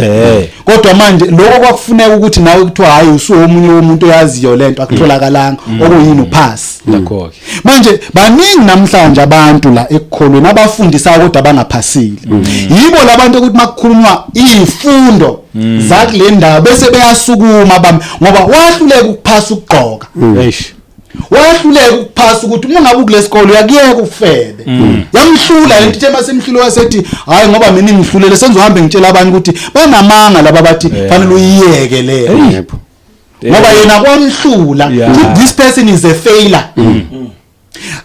[SPEAKER 3] kodwa manje lokho kwakufuneka ukuthi nawe kuthiwa hayi, usuwomunye womuntu oyaziyo lento, akutholakalanga okuyini upass.
[SPEAKER 2] Nakho ke.
[SPEAKER 3] Manje baningi namhlanje abantu la ekukholweni abafundisayo kodwa abangaphasile. Yibo labantu ukuthi makukhulunywa izifundo zakule ndawo bese beyasukuma bami, ngoba wahluleka ukuphasa ukugqoka, wahluleka ukuphasa ukuthi uma ngabe ukulesikole uyakuyeka ufebe. Yamhlula lento, ithe masemhlule wasethi, "Hayi, ngoba mina ngihlulele senzohambe ngitshela abanye ukuthi banamanga laba bathi fanele uyiyeke leyo," ngoba yena kwamhlula. This person is a failure.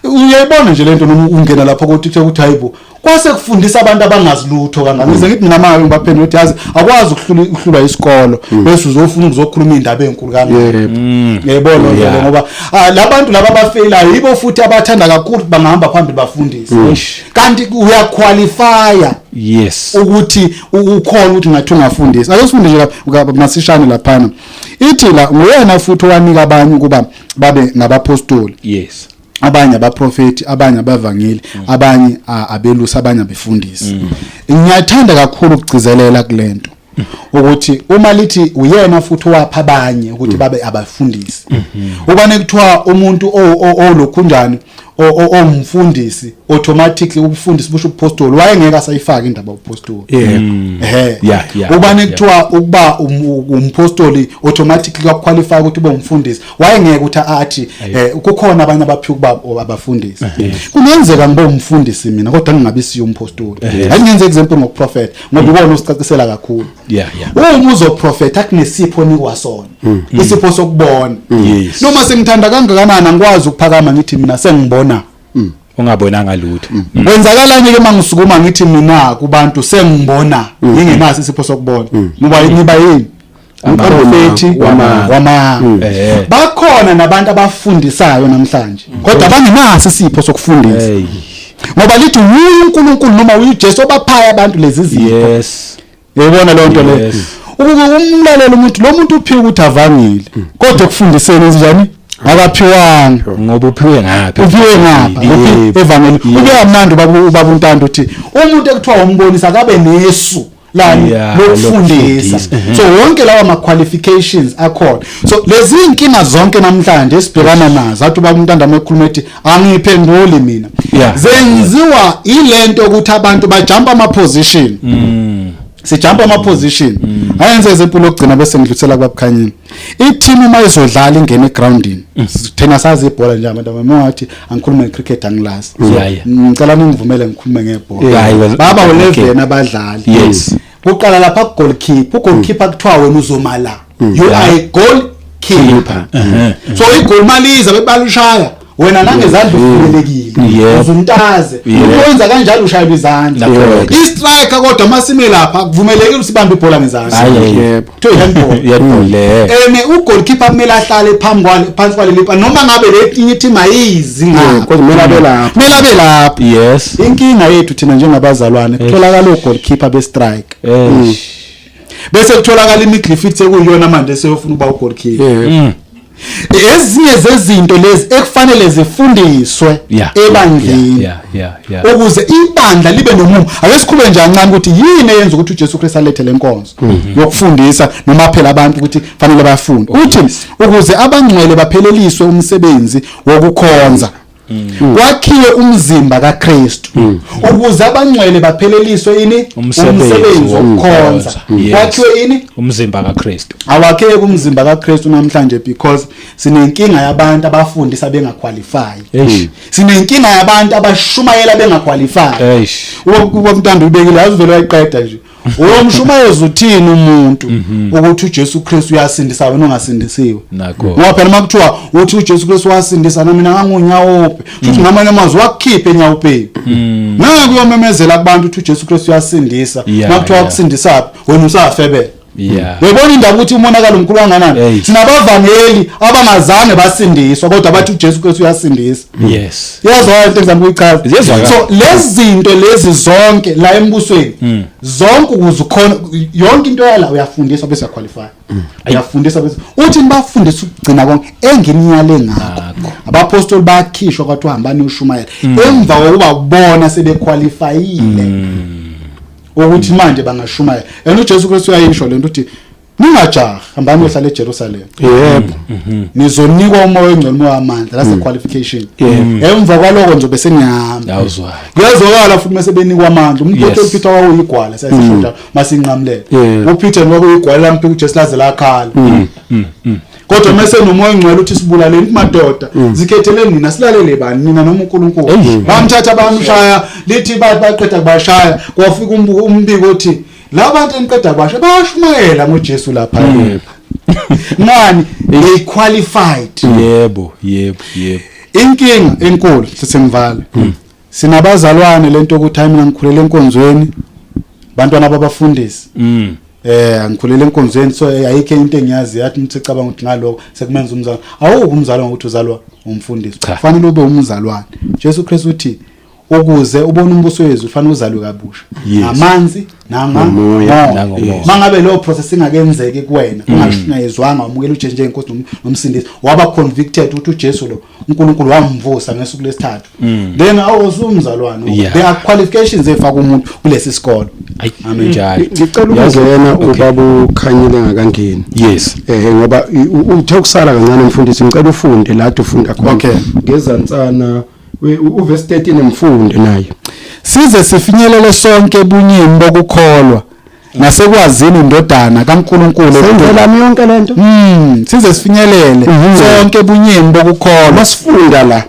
[SPEAKER 3] Uyayibona nje lento noma ungena lapho ko TikTok ukuthi hayibo, kwase kufundisa abantu abangazi lutho kangaka. Ngize ngithi mina manje ngibaphendula ukuthi yazi akwazi ukuhlulwa isikolo bese uzofuna ukuzokhuluma indaba enkulu kangaka. Ngiyayibona nje ngoba labantu laba abafailayo yibo futhi abathanda kakhulu ukuthi bangahamba phambili bafundise, kanti uyaqualifya ukuthi ukhona ukuthi ngathi ungafundisa. Ake sifunde nje masishane laphana. Ithi la nguyena futhi owanika abanye ukuba babe ngabapostoli, abanye abaprofeti, abanye abavangeli, abanye abelusi, abanye abefundisi. Ngiyathanda kakhulu ukugcizelela kulento ukuthi uma lithi uyena futhi owapha abanye ukuthi babe abafundisi, ubane kuthiwa umuntu olokhunjani. ongumfundisi automatically ubufundisi busho ubupostoli, wayengeke asayifaka indaba yobupostoli.
[SPEAKER 2] Ehe.
[SPEAKER 3] Ubani kuthiwa ukuba umpostoli automatically kwaqualify ukuthi ube umfundisi, wayengeke ukuthi athi kukhona abanye abaphiwa ukuba abafundisi. Kungenzeka ngibe umfundisi mina kodwa ngingabi siyo umpostoli. Angingenze example ngokuprofet ngoba ikona osicacisela kakhulu. Uma uzoprofetha kunesipho onikwa sona, isipho sokubona. Noma sengithanda kangakanani angikwazi ukuphakama ngithi mina sengibona
[SPEAKER 2] ungabonanga lutho.
[SPEAKER 3] Kwenzakalani ke mangisukuma ngithi mina kubantu sengibona ngingenaso isipho sokubona? Ngoba ngiba yini? Umprofeti wamanga. Bakhona nabantu abafundisayo namhlanje kodwa bangenaso isipho sokufundisa. Ngoba lithi uNkulunkulu noma uJesu obaphaya abantu lezi zipho. Uyibona leyo nto leyo. Umlalela umuntu, lo muntu uphiwe ukuthi avangile kodwa ekufundiseni njani akaphiwanga.
[SPEAKER 2] Ngoba uphiwe ngapha.
[SPEAKER 3] Uphiwe ngapha evangeli. Ube kamnandi ubaba uNtando uthi umuntu ekuthiwa umbonisa akabe nesu lani lokufundisa. So wonke lawa ma qualifications akhona. So lezi inkinga zonke namhlanje esibhekana nazo, athi ubaba uNtando amekhuluma ethi angiphenduli mina, zenziwa ilento ukuthi abantu bajump ama position. Sijump ama position. Ayenze izimpilo okugcina bese ngidlulisela kwabukhanyeni. I-team uma izodlala ingene egroundini, thina sazi ibhola nje abantu abangathi angikhulume ngecricket angilazi. Ngicela ningivumele ngikhulume ngebhola. Baba u11 abadlali. Kuqala lapha ku goalkeeper, ugoalkeeper kuthiwa wena uzoma la. You are a goalkeeper. So igoli maliza bebalushaya wena nangezandla uvumelekile, uzuntaze. Ukwenza kanjalo ushayela izandla. I-striker kodwa masime lapha kuvumelekile usibambe ibhola ngezandla.
[SPEAKER 2] Yebo.
[SPEAKER 3] Kuthiwa i-handball.
[SPEAKER 2] Yebo.
[SPEAKER 3] Ene ugoalkeeper kumele ahlale phambi kwale phansi kwale lipa noma ngabe le tinye team ayizi ngapha.
[SPEAKER 1] Kodwa kumele abe lapho.
[SPEAKER 3] Kumele abe lapho. Inkinga yethu thina njengabazalwane kutholakala ugoalkeeper be strike. Bese kutholakala imidfield sekuyiyona manje seyofuna ukuba ugoalkeeper. Ezinye zezinto lezi ekufanele zifundiswe ebandleni ukuze ibandla libe nomumo. Ake sikhulume nje kancane ukuthi yini eyenza ukuthi uJesu Kristu alethe lenkonzo yokufundisa noma phela abantu ukuthi fanele bafunde. Uthi ukuze abangcwele bapheleliswe umsebenzi wokukhonza, kwakhiwe umzimba kaKristu, ukuze abangcwele bapheleliswe ini umsebenzi wokukhonza. Kwakhiwe ini
[SPEAKER 2] umzimba kaKristu.
[SPEAKER 3] Awakheke umzimba kaKristu namhlanje because sinenkinga yabantu abafundisa bengaqualify. Sinenkinga yabantu abashumayela bengaqualify. Ubamntando ubekile azuvele wayiqeda nje. Uyomshumayeza uthini umuntu ukuthi uJesu Kristu uyasindisa wena ungasindisiwe? Ngoba phela makuthiwa uthi uJesu Kristu wasindisa nami mina ngangunyawope, futhi ngamanye amazwi wakukhipha enyawopeni. Ngeke uyomemezela kubantu ukuthi uJesu Kristu uyasindisa, makuthiwa wakusindisa wena usafebela. Uyabona indaba ukuthi umonakalo omkhulu kangakanani? Sinabavangeli abangazange basindiswa kodwa bathi uJesu Kristu uyasindisa. Iyazwakala into engizama ukuyichaza. So lezi zinto lezi zonke la embusweni zonke ukuze ukhona yonke into yala uyafundiswa bese uyaqualify. Uyafundiswa bese uthi nibafundise ukugcina konke enginiyale ngakho. Abapostoli bakhishwa kwathiwa hambani ushumayela emva kokuba ubona sebequalifyile ukuthi manje bangashumayela. And uJesu Kristu uyayisho lento uthi ningajahi, hambani uyohlala eJerusalem.
[SPEAKER 1] Yebo.
[SPEAKER 3] Nizonikwa umoya ongcwele, umoya wamandla, that's the qualification. Emva kwaloko nje bese nihamba. Kuyazwakala futhi mase benikwa amandla. Umpostoli Peter wawuyigwala, siyasisho njalo masinqamulele. uPeter wakuyigwala lamphika uJesu laze lakhala. Kodwa mase nomoya ongcwele uthi sibulaleni madoda, zikhetheleni nina, silalele bani nina noma uNkulunkulu. Bamthatha bamshaya, lithi baqeda kubashaya, kwafika umbiko othi labantu eniqeda kwasho bayashumayela ngoJesu lapha. Ngani? They qualified.
[SPEAKER 2] Yebo, yebo, yebo.
[SPEAKER 3] Inkinga enkulu sesengivala. Sinabazalwane lento ukuthi hayi mina ngikhulele enkonzweni, bantwana babafundisi. Angikhulele enkonzweni, so ayikho into engiyazi yathi umuntu ecabanga ukuthi ngaloko sekumenza umzalwane. Awukho umzalwane ukuthi uzalwa umfundisi. Kufanele ube umzalwane. Jesu Kristu uthi ukuze ubone umbuso wezulu ufanele uzalwe kabusha ngamanzi nangomoya. Mangabe leyo process ingakenzeki kuwena, ungashunyayezwanga wamukela uJesu njengenkosi nomsindisi, waba convicted ukuthi uJesu lo uNkulunkulu wamvusa ngesuku lesithathu, then awusumzalwane. There are qualifications efaka umuntu kulesi sikolo.
[SPEAKER 2] Amen.
[SPEAKER 1] Ngicela ukungena ubaba uKhanyile ngakangeni.
[SPEAKER 2] Yes.
[SPEAKER 1] Ngoba uthe ukusala kancane mfundisi, ngicela ufunde la ufunda khona. Ngezansana Uverse 13, mfunde naye.
[SPEAKER 3] Size sifinyelele sonke ebunyeni bokukholwa nasekwazini indodana kaNkulunkulu.
[SPEAKER 1] Senzelami yonke lento.
[SPEAKER 3] Size sifinyelele sonke ebunyeni bokukholwa.
[SPEAKER 1] Masifunda la,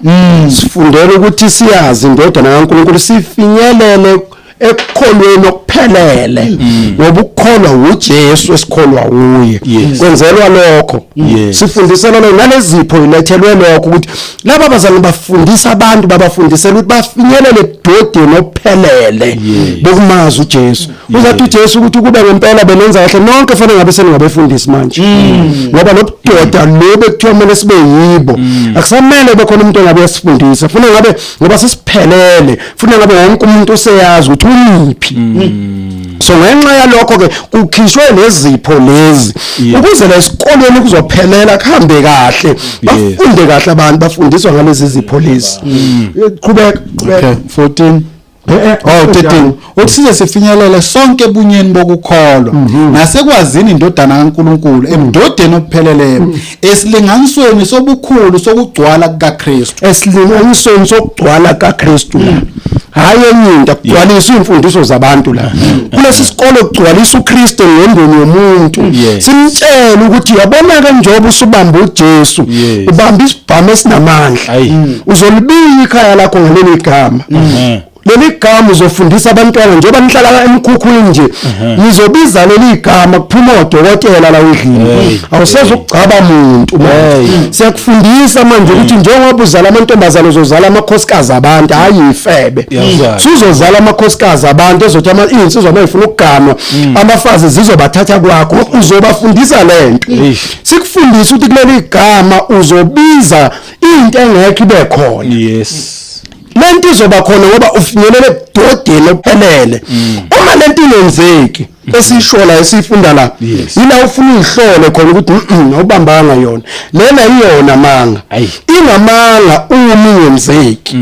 [SPEAKER 1] sifundela ukuthi siyazi indodana kaNkulunkulu, sifinyelele ekukholweni okuphelele, ngoba ukukholwa uJesu esikholwa uye. Kwenzelwa lokho, sifundisela lo nalezipho ilethelwe lokho, ukuthi laba bazalwane bafundisa abantu, babafundisela ukuthi bafinyelele ebudodeni ophelele bokumazi uJesu. Uzathi uJesu ukuthi kube ngempela benenza kahle nonke, fanele ngabe seningabefundisi manje, ngoba lobudoda lo bekuthiwa kumele sibe yibo, akusamele bekhona umuntu ongabe uyasifundisa, funa ngabe ngoba sesiphelele, funa ngabe wonke umuntu useyazi ukuthi umiphi. So ngenxa yalokho ke kukhishwe lezipho lezi ukuze la esikolweni kuzophelela, kuhambe kahle, bafunde kahle abantu, bafundiswa ngalezi zipho lezi. Qhubeka, qhubeka.
[SPEAKER 3] Okay, 14. Oh, 13 uthi size sifinyelele sonke ebunyeni bokukholwa nasekwazini indodana kaNkulunkulu, ebudodeni obupheleleyo, esilinganisweni sobukhulu sokugcwala kukaKristu.
[SPEAKER 1] Esilinganisweni sokugcwala kaKristu la, hayi enye into. Akugcwaliswa imfundiso zabantu la kulesi sikole, kugcwalisa uKristu engqondweni yomuntu. Simtshela ukuthi yabona ke, njengoba usubamba uJesu, ubamba isibhamu esinamandla, uzolibika ikhaya lakho ngaleli gama. Leli gama uzofundisa abantwana, njengoba nihlala emkhukhwini nje, nizobiza leli gama, kuphuma odokotela la endlini. Awuseze ukugcaba muntu manje. Siyakufundisa manje ukuthi njengoba uzala amantombazane, uzozala amakhosikazi abantu, hayi ifebe.
[SPEAKER 2] Iyazwakala.
[SPEAKER 1] Suzozala amakhosikazi abantu, ezothi ama iy'nsizwa uma ifuna ukuganwa abafazi zizobathatha kwakho, uzobafundisa lento. Sikufundisa ukuthi kuleli gama uzobiza into engekho ibe khona. Lento izoba khona ngoba ufinyelele ebudodeni ophelele. Uma lento ingenzeki esiyisho la, esiyifunda la, yila ufuna uyihlole khona ukuthi awubambanga yona lena, iyona manga. Ingamanga uma ingenzeki.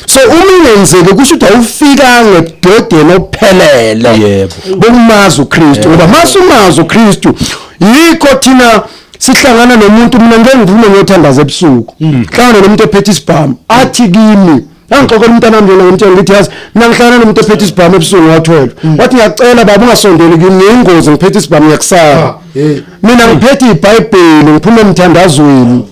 [SPEAKER 1] So uma ingenzeki kusho ukuthi awufikanga ebudodeni ophelele bokumazi uKristu, ngoba masumazi uKristu, yikho thina sihlangana nomuntu. Mina ngeke ngivume ngiyothandaza ebusuku hlangana nomuntu ephethe isibhamu, athi kimi, angixoxela umntana wami njena, ngimtshela ngithi, yazi mina ngihlangana nomuntu ephethe isibhamu ebusuku ngo-12, wathi, ngiyacela baba ungasondeli kimi, ngiyingozi, ngiphethe isibhamu, ngiyakusaba. Mina ngiphethe iBhayibheli, ngiphuma emthandazweni,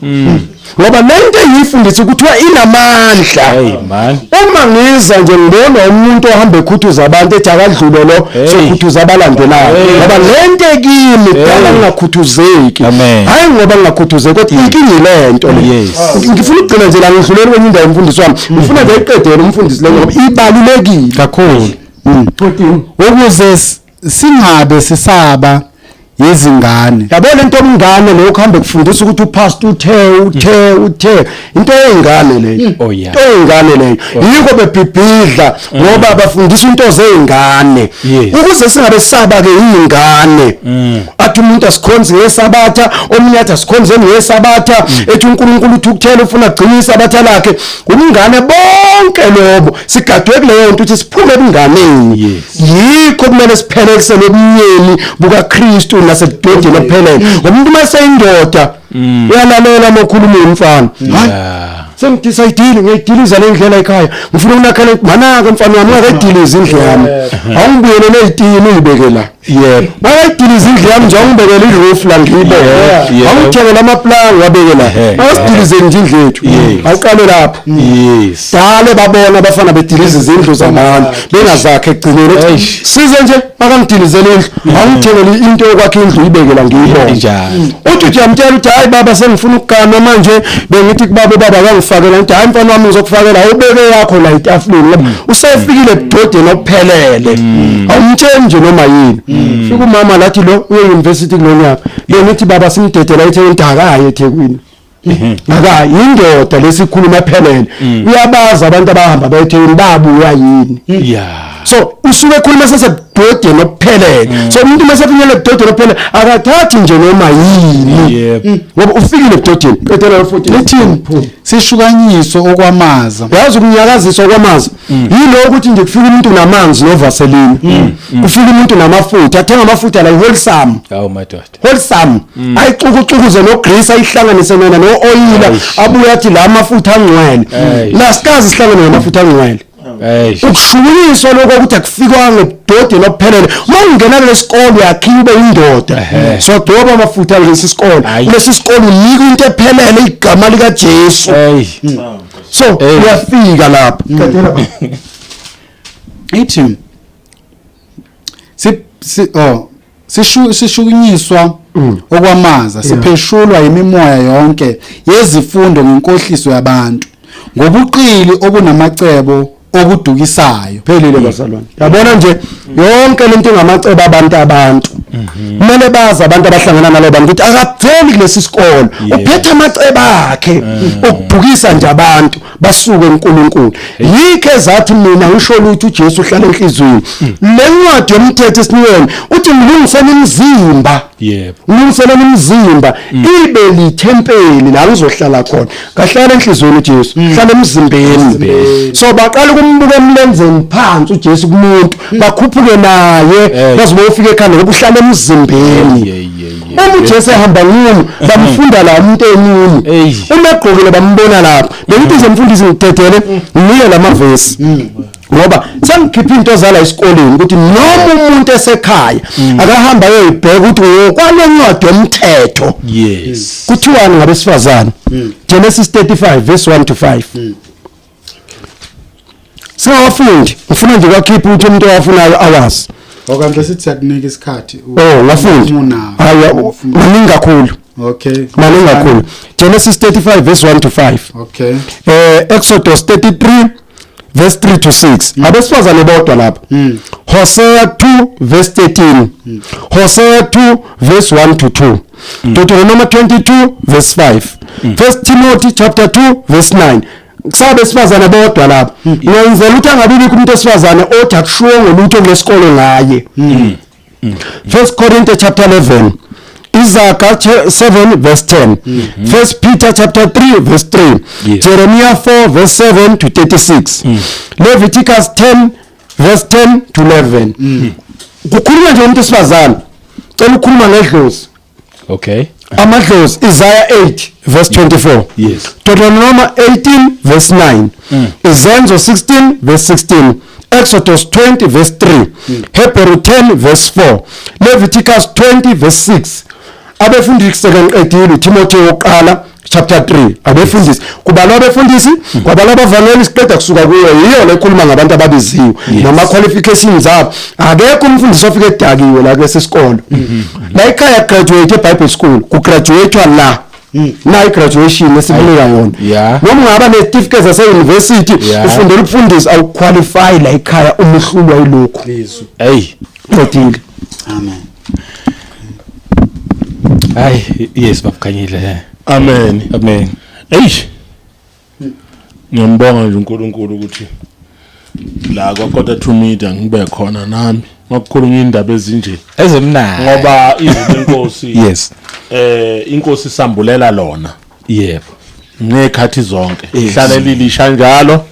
[SPEAKER 1] ngoba le nto engiyifundisa kuthiwa inamandla.
[SPEAKER 2] Hey man.
[SPEAKER 1] Uma ngiza nje ngibona umuntu ohamba ekhuthuza abantu, ethi akadlule lo, sokhuthuza abalandelayo, ngoba le nto ekimi kudala ngingakhuthuzeki. Hayi ngoba ngingakhuthuzeki, kodwa inkinga ile nto le. Ngifuna ukugcina nje la, ngidlulele kwenye indawo, umfundisi wami, ngifuna nje ayiqedele umfundisi le ngoba ibalulekile.
[SPEAKER 3] Kakhulu.
[SPEAKER 1] 14.
[SPEAKER 3] Ukuze singabe sisaba yizingane.
[SPEAKER 1] Yabo lento omngane leyo, kuhambe kufundisa ukuthi upastor uthe, uthe, uthe, into eyingane leyo. Into eyingane leyo, yikho bebhibhidla, ngoba bafundisa into zeyingane. Ukuze singabe saba ke ingane, athi umuntu asikhonze ngesabatha, omunye athi asikhonze ngesabatha, ethi uNkulunkulu uthukuthele, ufuna agcine isabatha lakhe. Umngane bonke lobo, sigadwe kuleyo nto ukuthi siphume ebunganeni. Yikho kumele siphelekisele ebunyeni bukaKristu nasebudodeni ophelele, ngoba umuntu uma eseyindoda uyalalela uma ukhuluma umfana. Hayi, sengidecide ngiyayidiliza le ndlela ekhaya, ngifuna ukunakhela manake mfana wami, ungakayidilizi indlu yami, awungibuyelele ey'tini uyibeke la. Makayidiliza indlu yami nje, awungibekele i-roof la ngiyibeke, awungithengele amaplanga wabeke la. Awusidilizeni nje indlu yethu, awuqale lapho. Dale babona abafana bediliza izindlu zabantu bengazakhe ekugcineni. Ethi, size nje makangidilizele indlu, awungithengele into yokwakha indlu, uyibeke la ngiyibone.
[SPEAKER 2] Injalo.
[SPEAKER 1] Uthi uyamtshela ukuthi, hayi baba, sengifuna ukuganwa manje, bengithi kubaba, ubaba akangifakela. Ngithi, hayi mfana wami, ngizokufakela, awubeke yakho la etafuleni, ngoba usefikile ebudodeni obuphelele, awumtsheli nje noma yini. Fika umama lathi lo uye university kulo nyaka, bengithi baba simdedela eThekwini, akaye eThekwini, akayi. Indoda lesikhuluma ephelele, uyabaza abantu abahamba bayeThekwini, babuya yini? So usuke ekhuluma sesebudodeni obuphelele. So umuntu uma sefinyele ebudodeni obuphelele akathathi nje noma yini. Ngoba ufikile ebudodeni. Qedela 14.
[SPEAKER 3] Lithini? Sishukanyiswa okwamaza.
[SPEAKER 1] Yazi ukunyakaziswa kwamaza yilo ukuthi nje kufika umuntu namanzi novaseline, kufika umuntu namafutha, athenga amafutha la wholesome.
[SPEAKER 2] Awu madoda.
[SPEAKER 1] Wholesome, ayixukuxukuze no-grease, ayihlanganise nona no-oyila, abuye athi la mafutha angcwele. La sikazi sihlangane namafutha angcwele. Ukushukunyiswa lokho ukuthi akufikwanga ebudodeni obuphelele. Uma ungena kulesikole uyakhiwa ube indoda. Sogcoba amafutha kulesi sikole. Kulesi sikole unika into ephelele, igama likaJesu. So uyafika lapho. Qedela baba.
[SPEAKER 3] Ithi si si oh sishu sishukunyiswa okwamaza, sipheshulwa imimoya yonke yezifundo ngenkohliso yabantu, ngobuqili obunamacebo okudukisayo.
[SPEAKER 1] Phelile bazalwane. Yabona nje yonke lento ingamacebo abantu. Kumele bazi abantu abahlangana nalo bantu ukuthi akapheli kulesi sikole, uphethe amacebo akhe okudukisa nje abantu basuke eNkulunkulu. Yikho ezathi mina ngisho ukuthi uJesu uhlala enhliziyweni. Le ncwadi yomthetho esinikwe uthi ngilungisele imizimba. Ngilungiselele imizimba ibe lithempeli la ngizohlala khona. Kahlala enhliziyweni uJesu, hlala emzimbeni. So baqala ukumbuka emlenzeni phansi uJesu kumuntu, bakhuphuke naye baze bayofika ekhanda ngoba uhlala emzimbeni. Uma uJesu ehamba nqunu bamfunda la umuntu enqunu. Uma egqokile bambona lapho. Bengithi nje mfundisi ngidedele ngiye lamavesi. Ngoba sengikhipha into zala esikoleni ukuthi noma umuntu esekhaya akahamba ayoyibheka ukuthi ngokwale ncwadi yomthetho.
[SPEAKER 2] Yes.
[SPEAKER 1] Kuthiwani ngabesifazane? Genesis 35 verse 1 to 5. Singawafundi, ngifuna nje kwakhipha ukuthi umuntu owafunayo awazi.
[SPEAKER 3] Okanti sithi siyakunika isikhathi.
[SPEAKER 1] Oh, ngafundi. Hayi, maningi kakhulu.
[SPEAKER 3] Okay.
[SPEAKER 1] Maningi kakhulu. Genesis 35 verse 1 to 5.
[SPEAKER 3] Okay.
[SPEAKER 1] Exodus 33 verse 3 to 6. Abesifazane bodwa lapha. Hosea 2 verse 13. Hosea 2 verse 1 to 2. Deuteronomy 22 verse 5. First Timothy chapter 2 verse 9. Kusabesifazane bodwa lapha. Ngiyenzela ukuthi angabibikho umuntu osifazane othi akushiwo ngolutho kulesikole ngaye. First Corinthians chapter 11. Isaiah 7 verse 10. First Peter chapter 3 verse 3.
[SPEAKER 2] Yes.
[SPEAKER 1] Jeremiah 4 verse 7 to 36. Leviticus 10 verse 10 to 11. Kukhuluma nje umuntu osifazane. Cela ukukhuluma ngedlozi.
[SPEAKER 2] Okay.
[SPEAKER 1] Amadlozi, Isaiah 8 verse 24.
[SPEAKER 2] Yes.
[SPEAKER 1] Deuteronomy 18 verse 9. Izenzo 16 verse 16. Exodus 20 verse 3. Hebrew 10 verse 4. Leviticus 20 verse 6. Abefundisi sekanqedile Timothy wokuqala chapter 3. Abefundisi kubalwa abefundisi, kwabalwa abavangeli, siqeda kusuka kuyo yiyo lekhuluma ngabantu ababiziwe nama qualifications abo. Akekho umfundisi ofike edakiwe la kulesi sikole. La ekhaya graduate eBible school, ku graduatewa la. Na graduation esibunika yona. Noma ungaba ne certificate sase university ufundela ukufundisa, awuqualify la ekhaya uma uhlulwa yilokho.
[SPEAKER 2] Hey,
[SPEAKER 1] qedile.
[SPEAKER 3] Amen.
[SPEAKER 2] Hayi, yes babukhanyile.
[SPEAKER 4] Amen.
[SPEAKER 2] Amen.
[SPEAKER 4] Eish. Ngiyambonga nje uNkulunkulu ukuthi la kwaKota 2 meter ngibe khona nami makukhulunywa indaba ezinje
[SPEAKER 2] ezimnandi
[SPEAKER 4] ngoba izwi lenkosi.
[SPEAKER 2] Yes.
[SPEAKER 4] Inkosi isambulela lona.
[SPEAKER 2] Yebo.
[SPEAKER 4] Ngekhathi zonke. Ihlale lilisha njalo.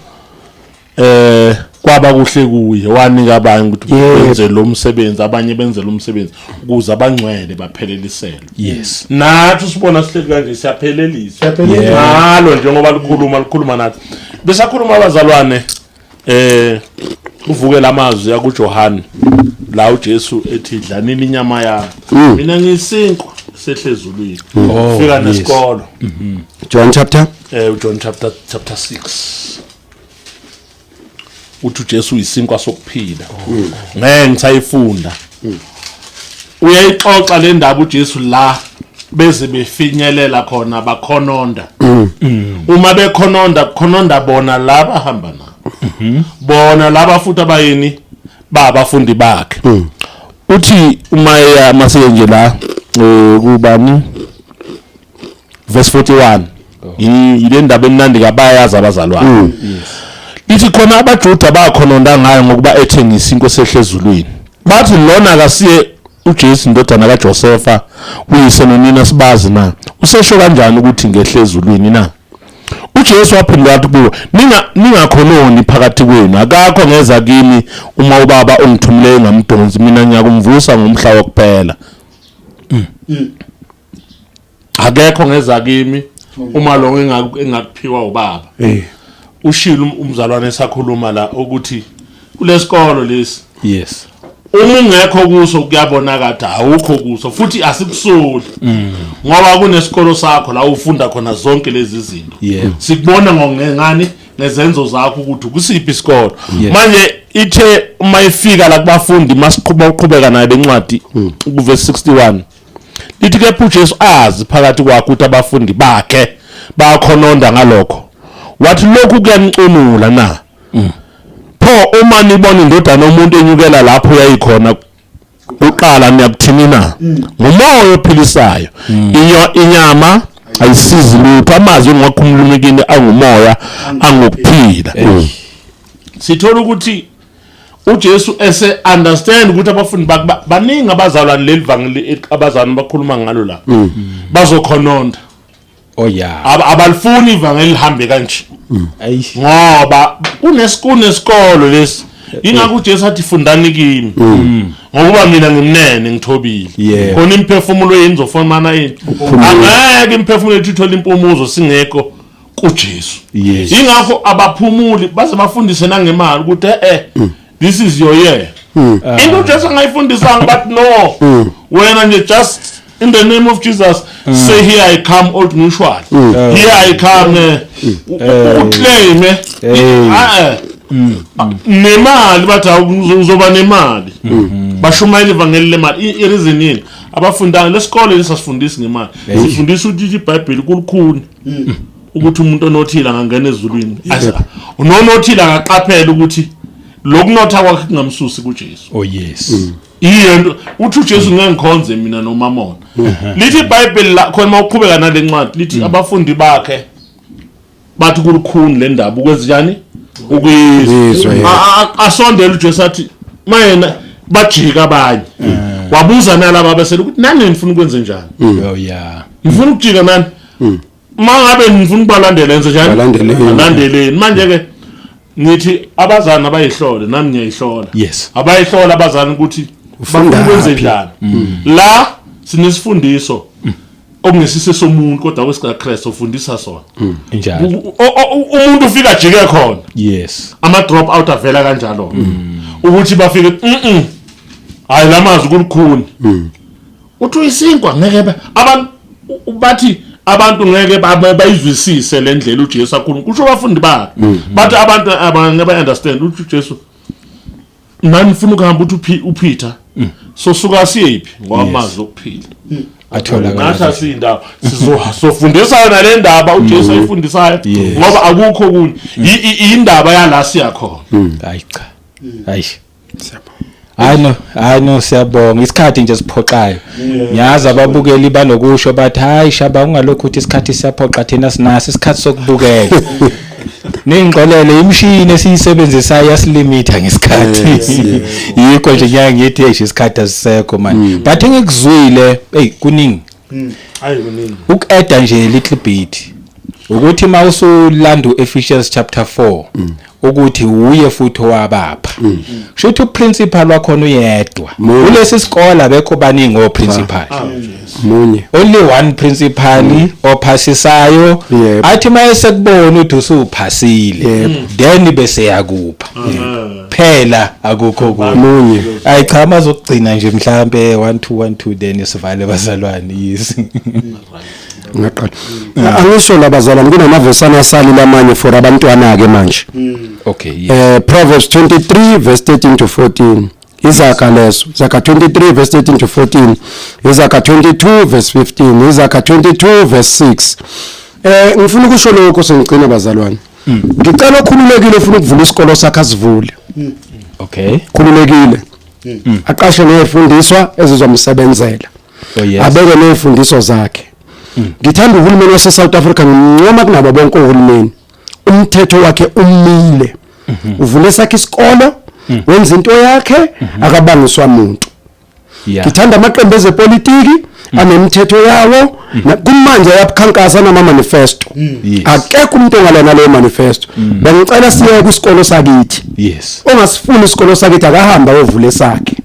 [SPEAKER 4] Kwaba kuhle kuye, wanika abanye ukuthi benze lo msebenzi, abanye benze lo msebenzi ukuze abangcwele bapheleliselwe.
[SPEAKER 2] Yes.
[SPEAKER 4] Nathi usibona sihleli kanje siyaphelelisa. Ngalo njengoba likhuluma nathi. Besakhuluma abazalwane uvuke lamazwi akuJohane la uJesu ethi dlanini inyama yami. Mina ngisinkwa sehlezulwini. Fika nesikolo.
[SPEAKER 1] John chapter
[SPEAKER 4] John chapter 6. Uthi uJesu uyisinkwa sokuphila. Ngeke ngisayifunda. Uyayixoxa le ndaba uJesu la beze befinyelela khona bakhononda. Uma bekhononda kukhononda bona laba hamba nabo. Bona laba futhi abayini babafundi bakhe. Uthi uma eya mase nje la kubani verse 41. Yile ndaba emnandi kabayazi abazalwane. Ithi khona abaJuda bakhononda ngayo ngokuba ethengisa inkosi ehlezulwini. Bathi lona akasiye uJesu indodana kaJosefa, uyise nonina sibazi na? Usesho kanjani ukuthi ngehle ezulwini na? UJesu waphendula wathi kubo, ninga ningakhononi phakathi kwenu, akakho ngeza kimi uma uBaba ongithumileyo engamdonsi, mina ngiyakumvusa ngomhla wokuphela. Akekho ngeza kimi uma lo engakuphiwa ubaba. Ushilo umzalwane esakhuluma la ukuthi kulesikolo lesi.
[SPEAKER 2] Yes.
[SPEAKER 4] Uma ungekho kuso kuyabonakala awukho kuso, futhi asikusoli ngoba kunesikolo sakho la ufunda khona zonke lezi zinto. Sikubona ngongengani ngezenzo zakho ukuthi kusiphi isikolo. Manje ithe uma ifika la kubafundi, masiqhuba uqhubeka nayo lencwadi kuverse 61, lithi kepha uJesu azi phakathi kwakhe ukuthi abafundi bakhe bayakhononda ngalokho, wathi lokhu kuyanicunula na? Pho uma nibona indodana yomuntu enyukela lapho yayikhona kuqala, niyakuthini na? Ngumoya ophilisayo, inyama ayisizi lutho. Amazwi engiwakhuluma kini angumoya, angukuphila. Sithola ukuthi uJesu ese understand ukuthi abafundi bakhe baningi abazalwane, leli vangeli abazalwane bakhuluma ngalo la bazokhononda.
[SPEAKER 2] Oh yeah.
[SPEAKER 4] Abalifuni ivangeli lihambe kanje. Ngoba kunesikolo lesi. Ingakho uJesu athi fundani kimi. Ngokuba mina ngimnene ngithobile. Khona imphefumulo yenu izofumana yini? Angeke imphefumulo yethu ithole impumuzo singekho kuJesu. Ingakho abaphumuli baze bafundise nangemali ukuthi this is your year. Into uJesu angayifundisanga, but no. Wena nje just in the name of Jesus say here I come, Old Mutual. Here I come, uclaim nemali, bathi uzoba nemali. Bashumayela ivangeli lemali. I-reason yini? Abafundanga lesikole lesasifundisi ngemali. Sifundisa ukuthi iBhayibheli kulukhuni ukuthi umuntu onothile angangena ezulwini. Unonothile angaqaphela ukuthi lokunotha kwakhe kungamsusi kuJesu.
[SPEAKER 2] Oh yes.
[SPEAKER 4] Iyento uthi uJesu ngeke ngikhonze mina nomamona. Lithi iBhayibheli la khona mawuqhubeka nale ncwadi lithi abafundi bakhe bathi kulukhuni le ndaba ukwenza njani? Ukuyizwa. Asondela uJesu athi mayena bajika abanye. Wabuza nalaba besele ukuthi nani nifuna ukwenza njani?
[SPEAKER 2] Oh yeah.
[SPEAKER 4] Ngifuna ukujika nani? Mangabe nifuna ukubalandela enze njani? Balandeleni. Manje ke ngithi abazali abayihlole, nami ngiyayihlola.
[SPEAKER 2] Yes.
[SPEAKER 4] Abayihlola abazali ukuthi bafuna ukwenze njani. La sinesifundiso okungesise somuntu kodwa kwesikaKristu ufundisa sona.
[SPEAKER 2] Njalo.
[SPEAKER 4] Umuntu ufika ajike khona.
[SPEAKER 2] Yes.
[SPEAKER 4] Ama drop out avela kanjalo. Ukuthi bafike hayi lamazwi kulukhuni. Uthi uyisinkwa ngeke abantu bathi abantu ngeke bayizwisise le ndlela uJesu akhuluma. Kusho abafundi bakhe. Bathi abantu abangeke baunderstand uthi uJesu nani ufuna ukuhamba uthi uPeter. So suka siyephi ngoba amazwi okuphila.
[SPEAKER 2] Atholakala.
[SPEAKER 4] Ngathi asindawo sizofundisa yona le ndaba uJesu ayifundisayo ngoba akukho kunye. Indaba yala siyakhona.
[SPEAKER 2] Hayi cha. Hayi. Hayi no siyabonga. Isikhathi nje siphoqayo. Ngiyazi ababukeli banokusho bathi hayi shaba ungalokhu uthi isikhathi siyaphoqa, thina sinaso isikhathi sokubukela. Ningixolele imishini esiyisebenzisayo yasilimitha ngesikhathi. Yikho nje ngiyake ngithi eish isikhathi asisekho man. But engikuzwile hey kuningi.
[SPEAKER 4] Hayi kuningi.
[SPEAKER 2] Ukuadda nje little bit. Ukuthi mawusulanda uEphesians chapter 4 ukuthi uye futhi owabapha. Kusho ukuthi uprincipal wakhona uyedwa. Kulesi sikole bekho baningi oprincipal.
[SPEAKER 1] Munye.
[SPEAKER 2] Only one principal ophasisayo athi mayesekubona ukuthi usuphasile then bese yakupha. Phela akukho
[SPEAKER 1] kunye.
[SPEAKER 2] Ayi cha mazokugcina nje mhlambe 1 2 1 2 then sivale bazalwane. Yes.
[SPEAKER 1] Ngaqala. Angisho labazalwane kunamavesana asali lamanye for abantwana ke manje.
[SPEAKER 2] Okay. Yes.
[SPEAKER 1] Proverbs 23 verse 13 to 14. Izaka leso. Izaka 23 verse 13 to 14. Izaka 22 verse 15. Izaka 22 verse 6. Ngifuna ukusho lokho sengigcina bazalwane. Ngicela okhululekile ufuna ukuvula isikolo sakhe asivule.
[SPEAKER 2] Okay.
[SPEAKER 1] Khululekile. Aqashe nezifundiswa ezizomsebenzela.
[SPEAKER 2] Oh yes.
[SPEAKER 1] Abeke nezifundiso zakhe. Ngithanda uhulumeni wase South Africa, ngincoma kunabo bonke ohulumeni. Umthetho wakhe umile. Uvule sakhe isikolo, wenza into yakhe, akabangiswa muntu. Ngithanda amaqembu ezepolitiki anemithetho yawo. Kumanje ayakhankasa nama manifesto. Akekho umuntu ongalena leyo manifesto. Bengicela siye kwisikolo sakithi. Ongasifuni isikolo sakithi akahamba ayovula esakhe.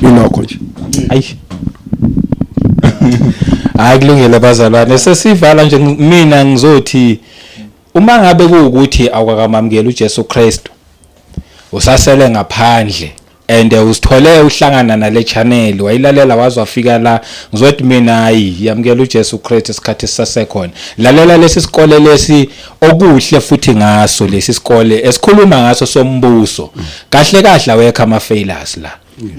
[SPEAKER 1] Yilokho nje.
[SPEAKER 2] Ayi, hayi, kulungile bazalwane, sesivala nje. Mina ngizothi uma ngabe kuwukuthi awukakamamukeli uJesu Kristu, usasele ngaphandle and usithole uhlangana nale channel, wayilalela waze wafika la, ngizothi mina hayi, yamukela uJesu Kristu isikhathi sisasekhona. Lalela lesi sikole lesi okuhle futhi ngaso lesi sikole esikhuluma ngaso sombuso. Kahle kahle awekho ama failures la.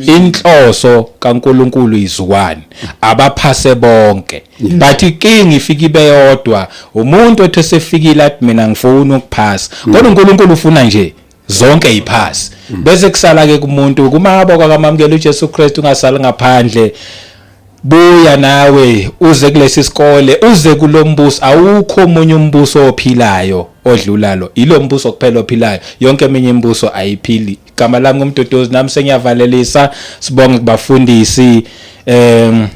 [SPEAKER 2] Inhloso kaNkuluNkulu izwane abaphase bonke, but inkinga ifika ibe yodwa, umuntu othi sefikile athi mina ngifuna ukuphasa, kodwa uNkulunkulu ufuna nje zonke iphasi. Bese kusala ke kumuntu kuma kwakamamukela uJesu Kristu. Ungasali ngaphandle, buya nawe uze kulesi sikole, uze kulombuso. Awukho omunye umbuso ophilayo odlula lo, ilo mbuso kuphela ophilayo, yonke eminye imibuso ayiphili. Igama lami ngumduduzi, nami sengiyavalelisa. Sibonge kubafundisi.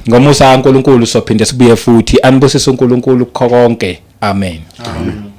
[SPEAKER 2] Ngomusa kaNkuluNkulu sophinde sibuye futhi. Anibusise uNkulunkulu kukho konke. Amen, amen.